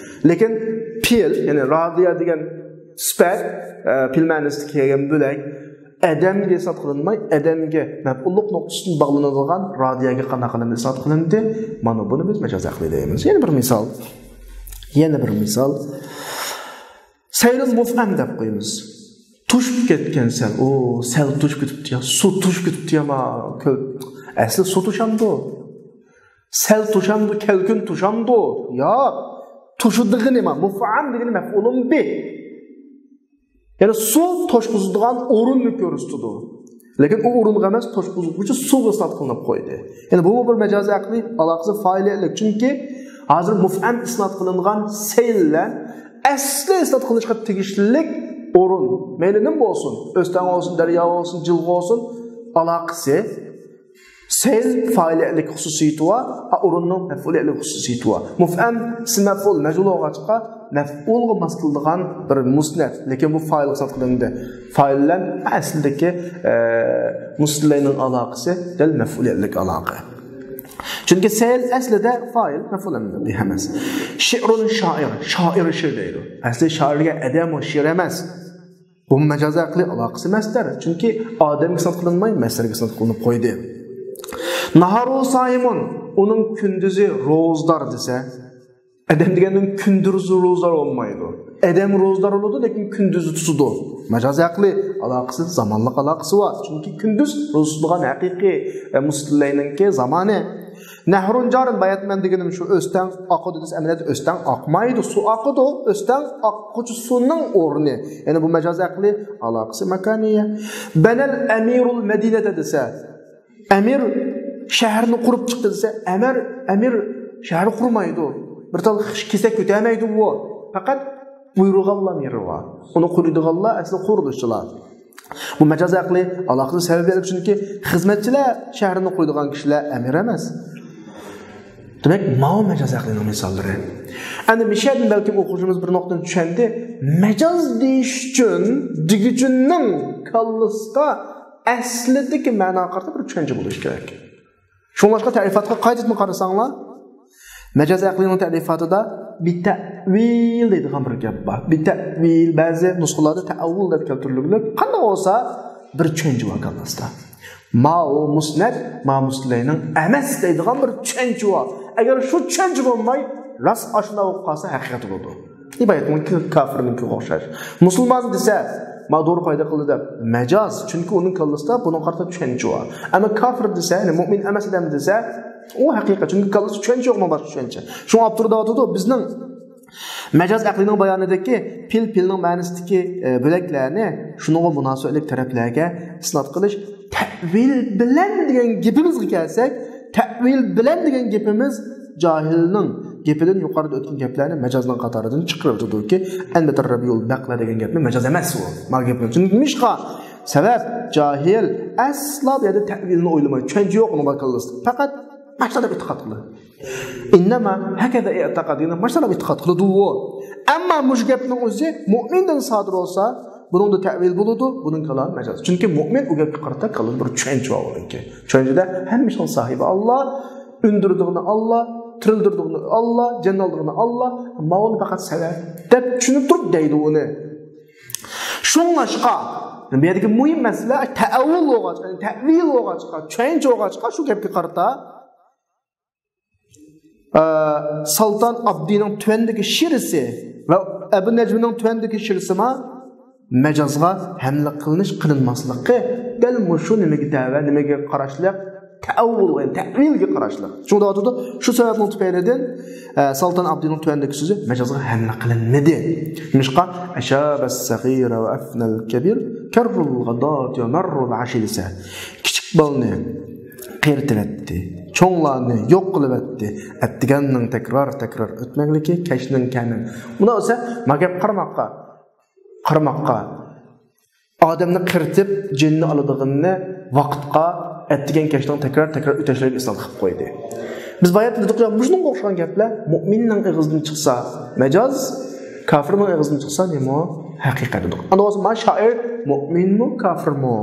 لېكىن پېئىل، يەنى رادىيە دېگەن سۈپەت، ئە، پېئىل مەنىسىدە كەلگەن بۆلەك ئادەمگە ئىسناد قىلىنماي، ئادەمگە مەپئۇللۇق نۇقتىسىدىن باغلىنىدىغان رادىيەگە قانداق قىلىندى؟ ئىسناد قىلىندى. مانا بۇنى بىز مەجاز ئەقلى دەيمىز. يەنە بىر مىسال. يەنە بىر مىسال. سەيلۇن مۇفئەم دەپ قويىمىز. توشۇپ كەتكەن سەل. ئۇ، سەل توشۇپ كېتىپتۇ يا، سۇ توشۇپ كېتىپتۇ يا، ما، كۆل. ئەسلى سۇ توشامدۇ؟ سەل توشامدۇ، كەلكۈن توشامدۇ؟ ياق. توشىدىغىنى ما، مۇفئەم دېگىنى مەپئۇلۇن بىھ. يەنى سۇ توشقۇزىدىغان ئورۇننى كۆرسىتىدۇ. لېكىن ئۇ ئورۇنغا ئەمەس، توشقۇزغۇچى سۇغا ئىسناد قىلىنىپ قويدى. يەنى بۇمۇ بىر مەجازىي ئەقلىي ئالاقىسى فائىلىيەتلىك. چۈنكى ھازىر مۇفئەم ئىسناد قىلىنغان سەيل بىلەن ئەسلى ئىسناد قىلىنىشقا تېگىشلىك ئورۇن. مەيلى نېمە بولسۇن، ئۆستەڭ بولسۇن، دەريا بولسۇن، جىلغا بولسۇن، ئالاقىسى سەيل فائىلىيەتلىك خۇسۇسىيىتى بار، ئا، ئورۇننىڭ مەپئۇلىيەتلىك خۇسۇسىيىتى بار. مۇفئەم ئىسىم مەپئۇل مەجھۇل بولغاچقا، مەپئۇلغا ماس كېلىدىغان بىر مۇسنەد، لېكىن بۇ فائىلغا ئىسناد قىلىندى. فائىل بىلەن ئەسلىدىكى، ئە، مۇستىلەينىڭ ئالاقىسى دەل مەپئۇلىيەتلىك ئالاقە. چۈنكى سەيل ئەسلىدە فائىل، مەپئۇل ئەمەس. شىئرۇن شائىر، شائىر شىر دەيدۇ. ئەسلى شائىر دېگەن ئادەم، ئۇ شىر ئەمەس. بۇمۇ مەجازىي ئەقلىي ئالاقىسى مەسدەر. چۈنكى ئادەمگە ئىسناد قىلىنماي، مەسدەرگە ئىسناد قىلىنىپ قويدى. ناھارۇ سائىمۇن، ئۇنىڭ كۈندۈزى روزىدار دېسە، ئادەم دېگەننىڭ كۈندۈزى روزىدار بولمايدۇ. ئادەم روزىدار بولىدۇ، لېكىن كۈندۈزى تۇتىدۇ. مەجازىي ئەقلىي ئالاقىسى، زامانلىق ئالاقىسى بار. چۈنكى كۈندۈز روزا تۇتىدىغان ھەقىقىي، ئە، مۇستىلەينىڭكى زامانى. نەھرۇن جارىن، باياتمەن دېگىنىم شۇ، ئۆستەڭ ئاقىدۇ دېسە، ئەمەلىيەتتە ئۆستەڭ ئاقمايدۇ، سۇ ئاقىدۇ، ئۆستەڭ ئاققۇچى سۇنىڭ ئورنى. يەنى بۇ مەجازىي ئەقلىي ئالاقىسى ماكانىيە. بەنەل ئەمىرۇل مەدىنەتە دېسە، ئەمىر شەھەرنى قۇرۇپ چىقتى دېسە، ئەمىر، ئەمىر شەھەر قۇرمايدۇ. بىر تال كېسەك كۆتەرمەيدۇ ئۇ. پەقەت بۇيرۇغانلار ئەمىرى بار. ئۇنى قۇرىدىغانلار ئەسلى قۇرۇلۇشچىلار. بۇ مەجازىي ئەقلىي ئالاقىسى سەۋەبىيلىك، چۈنكى خىزمەتچىلەر شەھىرىنى قۇرىدىغان كىشىلەر ئەمىر ئەمەس. دېمەك، ماۋۇ مەجازىي ئەقلىينىڭ مىساللىرى. ئەنە مىشەدىن بەلكىم ئوقۇغۇچىمىز بىر نۇقتىنى چۈشەندى. مەجاز دېيىش ئۈچۈن دېگۈچىنىڭ كاللىسىدا ئەسلىدىكى مەناغا قارىتا بىر چۈشەنچە بولۇشى كېرەك. شۇڭلاشقا تەرىپاتقا قايتىدىن قارىساڭلار، مەجاز ئەقلىينىڭ تەرىپاتىدا بىتەۋىل دەيدىغان بىر گەپ بار. بىتەۋىل، بەزى نۇسخىلاردا تەئەۋۋۇل دەپ كەلتۈرۈلگىنى، قانداق بولسا بىر چۈشەنچە بار كاللىسىدا. ماۋۇ مۇسنەد، ما مۇسلەينىڭ ئەمەس دەيدىغان بىر چۈشەنچە بار. ئەگەر شۇ چۈشەنچە بولماي، راست ئاشۇنداق بولۇپ قالسا، ھەقىقەت بولىدۇ. ئىبادەتنىڭكى كافىرنىڭكىگە ئوخشاش. مۇسۇلمان دېسە، ما توغرا پايدا قىلدى دەپ، مەجاز، چۈنكى ئۇنىڭ كاللىسىدا بۇنىڭغا قارىتا چۈشەنچە بار. ئەمما كافىر دېسە، يەنى مۇئمىن ئەمەس ئادەم دېسە، ئۇ ھەقىقەت، چۈنكى كاللىسىدا چۈشەنچە يوق، مانا باشقا چۈشەنچە. شۇڭا ئاپتور دەۋاتىدۇ، بىزنىڭ مەجاز ئەقلىنىڭ بايانىدىكى پېئىل، پېئىلنىڭ مەنىسىدىكى، ئە، بۆلەكلەرنى شۇنىڭغا مۇناسىۋەتلىك تەرەپلەرگە ئىسناد قىلىش، تەئۋىل بىلەن دېگەن گېپىمىزگە كەلسەك، تەئۋىل بىلەن دېگەن گېپىمىز جاھىلنىڭ گېپىدىن، يۇقىرىدا ئۆتكەن گەپلەرنى مەجازنىڭ قاتارىدىن چىقىرىۋېتىدۇكى، ئەلۋەتتە، رەبىئۇل بەقلە دېگەن گەپنى مەجاز ئەمەس ئۇ. ما گەپنى چۈشىنىشقا سەۋەب، جاھىل ئەسلا بۇ يەردە تەئۋىلنى ئويلىمايدۇ. چۈشەنچە يوق ئۇنىڭ كاللىسىدا. پەقەت ماشۇنداق دەپ ئېتىقاد قىلىدۇ. ئىننەما ھەكەزا ئېتىقاد دېگەن ماشۇنداق دەپ ئېتىقاد قىلىدۇ ئۇ. ئەمما مۇشۇ گەپنىڭ ئۆزى مۇئمىندىن سادىر بولسا، بۇنىڭدا تەئۋىل بولىدۇ، بۇنىڭ كالامى مەجاز. چۈنكى مۇئمىن ئۇ گەپكە قارىتا كاللىدا بىر چۈشەنچە بار ئۇنىڭكى. چۈشەنچىدە ھەممە ئىشنىڭ ساھىبى ئاللا، ئۆندۈرىدىغىنى ئاللا، تىرىلدۈرىدىغىنى ئاللا، جانلاندۇرىدىغىنى ئاللا، ماۋۇنى پەقەت سەۋەب دەپ چۈشىنىپ تۇرۇپ دەيدۇ ئۇنى. شۇڭلاشقا، بۇ يەردىكى مۇھىم مەسىلە تەئەۋۋۇل بولغاچقا، يەنى تەئۋىل بولغاچقا، چۈشەنچە بولغاچقا، شۇ گەپكە قارىتا، ئە، سۇلتان ئابدىنىڭ تۆۋەندىكى شېئىرىسى ۋە ئەبۇ نەجمىنىڭ تۆۋەندىكى شېئىرىسىمۇ مەجازغا ھەملە قىلىنىش قىلىنماسلىقى دەل مۇشۇ نېمىگە تەۋە، نېمىگە قاراشلىق؟ تەئەۋۋۇلغا، يەنى تەئۋىلگە قاراشلىق. شۇڭا دەۋاتىدۇ، شۇ سەۋەبنىڭ تۈپەيلىدىن، ئە، سۇلتان ئابدىنىڭ تۆۋەندىكى سۆزى مەجازغا ھەملە قىلىنمىدى. نېمىشقا؟ أشاب الصغير وأفنى الكبير كر الغداة ومر العشي دېسە، كىچىك بالىنى قېرىتىۋەتتى، چوڭلارنى يوق قىلىۋەتتى. ئەتىگەننىڭ تەكرار، تەكرار ئۆتمەكلىكى، كەچنىڭ كەمى. مۇنداق دېسە، ما گەپ قارىماققا، قارىماققا. ئادەمنى قېرىتىپ، جېنىنى ئالىدىغىنىنى ۋاقىتقا، ئەتىگەن كەچنىڭ تەكرار، تەكرار ئۆتەشلىرىگە ئىسناد قىلىپ قويدى. بىز بايا دېدۇق يا، مۇشۇنىڭغا ئوخشىغان گەپلەر مۇئمىننىڭ ئېغىزىدىن چىقسا مەجاز، كافىرنىڭ ئېغىزىدىن چىقسا نېمە؟ ھەقىقەت دېدۇق. ئاندىن بولسا ما شائىر مۇئمىنمۇ، كافىرمۇ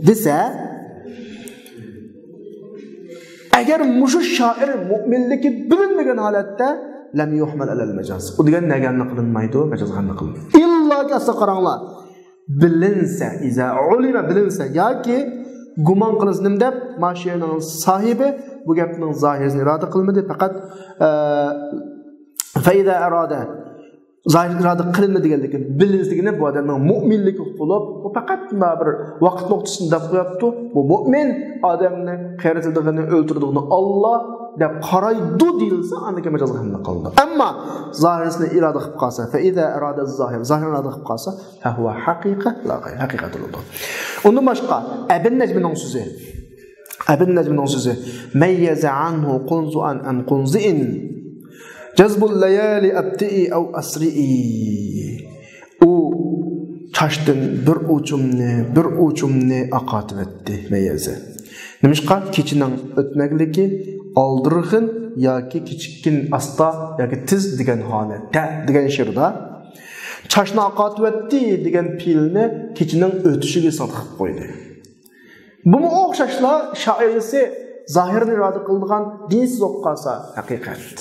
دېسە، ئەگەر مۇشۇ شائىر مۇئمىنلىكى بىلىنمىگەن ھالەتتە لەم يۇھمەل ئەلەل مەجاز. ئۇ دېگەن نەگە ھەملە قىلىنمايدۇ، مەجازغا ھەملە قىلىنمايدۇ. ئىللاكى ئاستا قاراڭلار. بىلىنسە، ئىزا ئۇلىمە، بىلىنسە ياكى گۇمان قىلىنسا نېمە دەپ، ما شېئىرنىڭ ساھىبى بۇ گەپنىڭ زاھىرىسىنى ئىرادە قىلمىدى، پەقەت، ئە، فەئىزا ئەرادە، زاھىر ئىرادە قىلىنمىدى دېگەنلىكى، بىلىنسە دېگىنى بۇ ئادەمنىڭ مۇئمىنلىكى بولۇپ، بۇ پەقەت مۇنداق بىر ۋاقىت نۇقتىسىنى دەپ قويۇپتۇ. بۇ مۇئمىن ئادەمنى قېرىتىدىغىنى، ئۆلتۈرىدىغىنى ئاللا دەپ قارايدۇ دېيىلسە، ئاندىن كېيىن مەجازغا ھەملە قىلىنىدۇ. ئەمما زاھىرىسىنى ئىرادە قىلىپ قالسا، فەئىزا ئەرادە زاھىر، زاھىر ئىرادە قىلىپ قالسا، فەھۇۋە ھەقىقە، لا غەير، ھەقىقەت بولىدۇ. ئۇندىن باشقا، ئەبىن نەجمىنىڭ سۆزى. ئەبىن نەجمىنىڭ سۆزى. مەييەزە ئەنھۇ قۇنزۇئەن ئەن قۇنزىئىن. جەزبۇل لەيالى ئەبتىئى ئەۋ ئەسرىئى. ئۇ چاچتىن بىر ئوچۇمنى، بىر ئوچۇمنى ئاقارتىۋەتتى، مەييەزە. نېمىشقا؟ كېچىنىڭ ئۆتمەكلىكى، ئالدىرىغىن ياكى كېچىككىن، ئاستا ياكى تېز دېگەن ھالەتتە دېگەن شېئىردا چاچنى ئاقارتىۋەتتى دېگەن پېئىلنى كېچىنىڭ ئۆتۈشىگە ئىسناد قىلىپ قويدى. بۇمۇ ئوخشاشلا شائىرىسى زاھىرنى ئىرادە قىلىدىغان دىنسىز بولۇپ قالسا ھەقىقەت.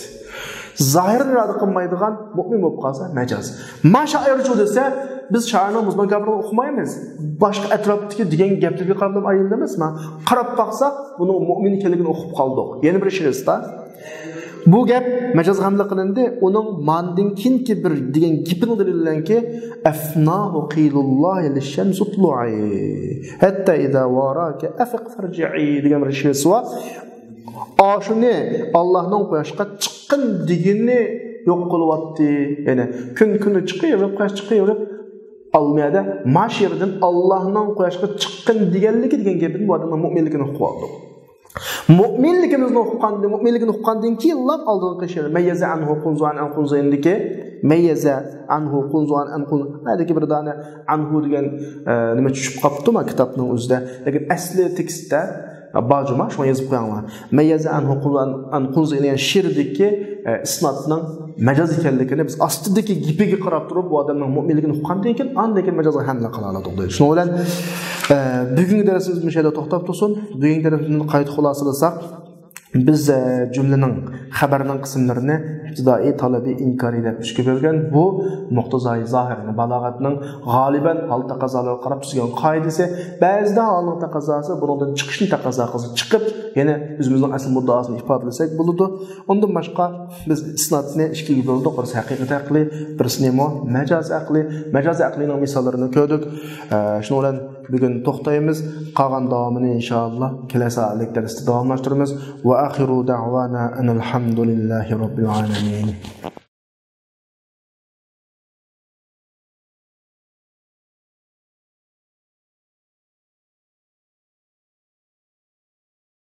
زاھىرنى ئىرادە قىلمايدىغان مۇئمىن بولۇپ قالسا مەجاز. ما شائىرچۇ دېسە، بىز شائىرنىڭ مۇسۇلمان كاپىرىنى ئوقۇمايمىز. باشقا ئەتراپتىكى دېگەن گەپلىرىگە قاراپلا ئايرىلىمىز. ما قاراپ باقساق، بۇنىڭ مۇئمىن ئىكەنلىكىنى ئۇقۇپ قالدۇق. يەنە بىر شېئىرىسىدا. بۇ گەپ مەجازغا ھەملە قىلىندى. ئۇنىڭ ماندىن كېيىنكى بىر دېگەن گېپىنىڭ دەلىلى بىلەنكى، ئەفناھۇ قىلۇللاھى لىششەمسۇ ئۇتلۇئى ھەتتا ئىزا ۋاراكە ئەفىق فەرجىئى دېگەن بىر شېئىرى بار. ئاشۇنى ئاللاھنىڭ قۇياشقا چىققىن دېگىنى يوق قىلىۋەتتى. يەنى كۈن كۈنى چىقىۋېرىپ، قۇياش چىقىۋېرىپ، ئالمىيەدە ما شېئىردىن ئاللاھنىڭ قۇياشقا چىققىن دېگەنلىكى دېگەن گېپىدىن بۇ ئادەمنىڭ مۇئمىنلىكىنى ئۇقۇۋالدۇق. مۇئمىنلىكىمىزنى ئۇققاندىن، مۇئمىنلىكىنى ئۇققاندىن كېيىنلا ئالدىنقى شېئىر، مەييەزە ئەنھۇ قۇنزۇئەن ئەن قۇنزىئىندىكى، مەييەزە ئەنھۇ قۇنزۇئەن ئەن قۇن-، نەدىكى بىر دانە ئەنھۇ دېگەن، ئە، نېمە چۈشۈپ قاپتۇ ما كىتابنىڭ ئۆزىدە. لېكىن ئەسلى تېكىستتە بار جۇما، شۇڭا يەزىپ قويۇڭلار. مەييەزە ئەنھۇ قۇنزۇئەن ئەن قۇنزىئىن دېگەن شېئىردىكى، ئە، ئىسنادنىڭ مەجاز ئىكەنلىكىنى بىز ئاستىدىكى گېپىگە قاراپ تۇرۇپ، بۇ ئادەمنىڭ مۇئمىنلىكىنى ئۇققاندىن كېيىن، ئاندىن كېيىن مەجازغا ھەملە قىلالىدۇق دەيدۇ. شۇنىڭ بىلەن، ئە، بۈگۈنكى دەرسىمىز مۇشۇ يەردە توختاپ تۇرسۇن. بۈگۈنكى دەرسىمىزنى قايتا خۇلاسىلىساق، بىز، ئە، جۈملىنىڭ خەبەرنىڭ قىسىملىرىنى ئىپتىدائىي، تالىبىي، ئىنكارىي دەپ ئۈچكە بۆلگەن. بۇ نۇقتىزاھىر زاھىرنىڭ بالاغەتنىڭ غالىبەن ھال تەقەززالىرىغا قاراپ تۈزگەن قائىدىسى. بەزىدە ھالنىڭ تەقەززاسى بۇنىڭدىن چىقىشنى تەقەززا قىلسا چىقىپ، يەنە ئۆزىمىزنىڭ ئەسلى مۇددىئاسىنى ئىپادىلىسەك بولىدۇ. ئۇندىن باشقا بىز ئىسنادنى ئىككىگە بۆلدۇق. بىرسى ھەقىقىي ئەقلىي، بىرسى نېمە؟ مەجازىي ئەقلىي. مەجازىي ئەقلىينىڭ مىساللىرىنى كۆردۇك. ئە، شۇنىڭ بىلەن بۈگۈن توختايمىز. قالغان داۋامىنى ئىنشائاللا كېلەر سائەتلىك دەرستە داۋاملاشتۇرىمىز. وآخر دعوانا أن الحمد لله رب العالمين.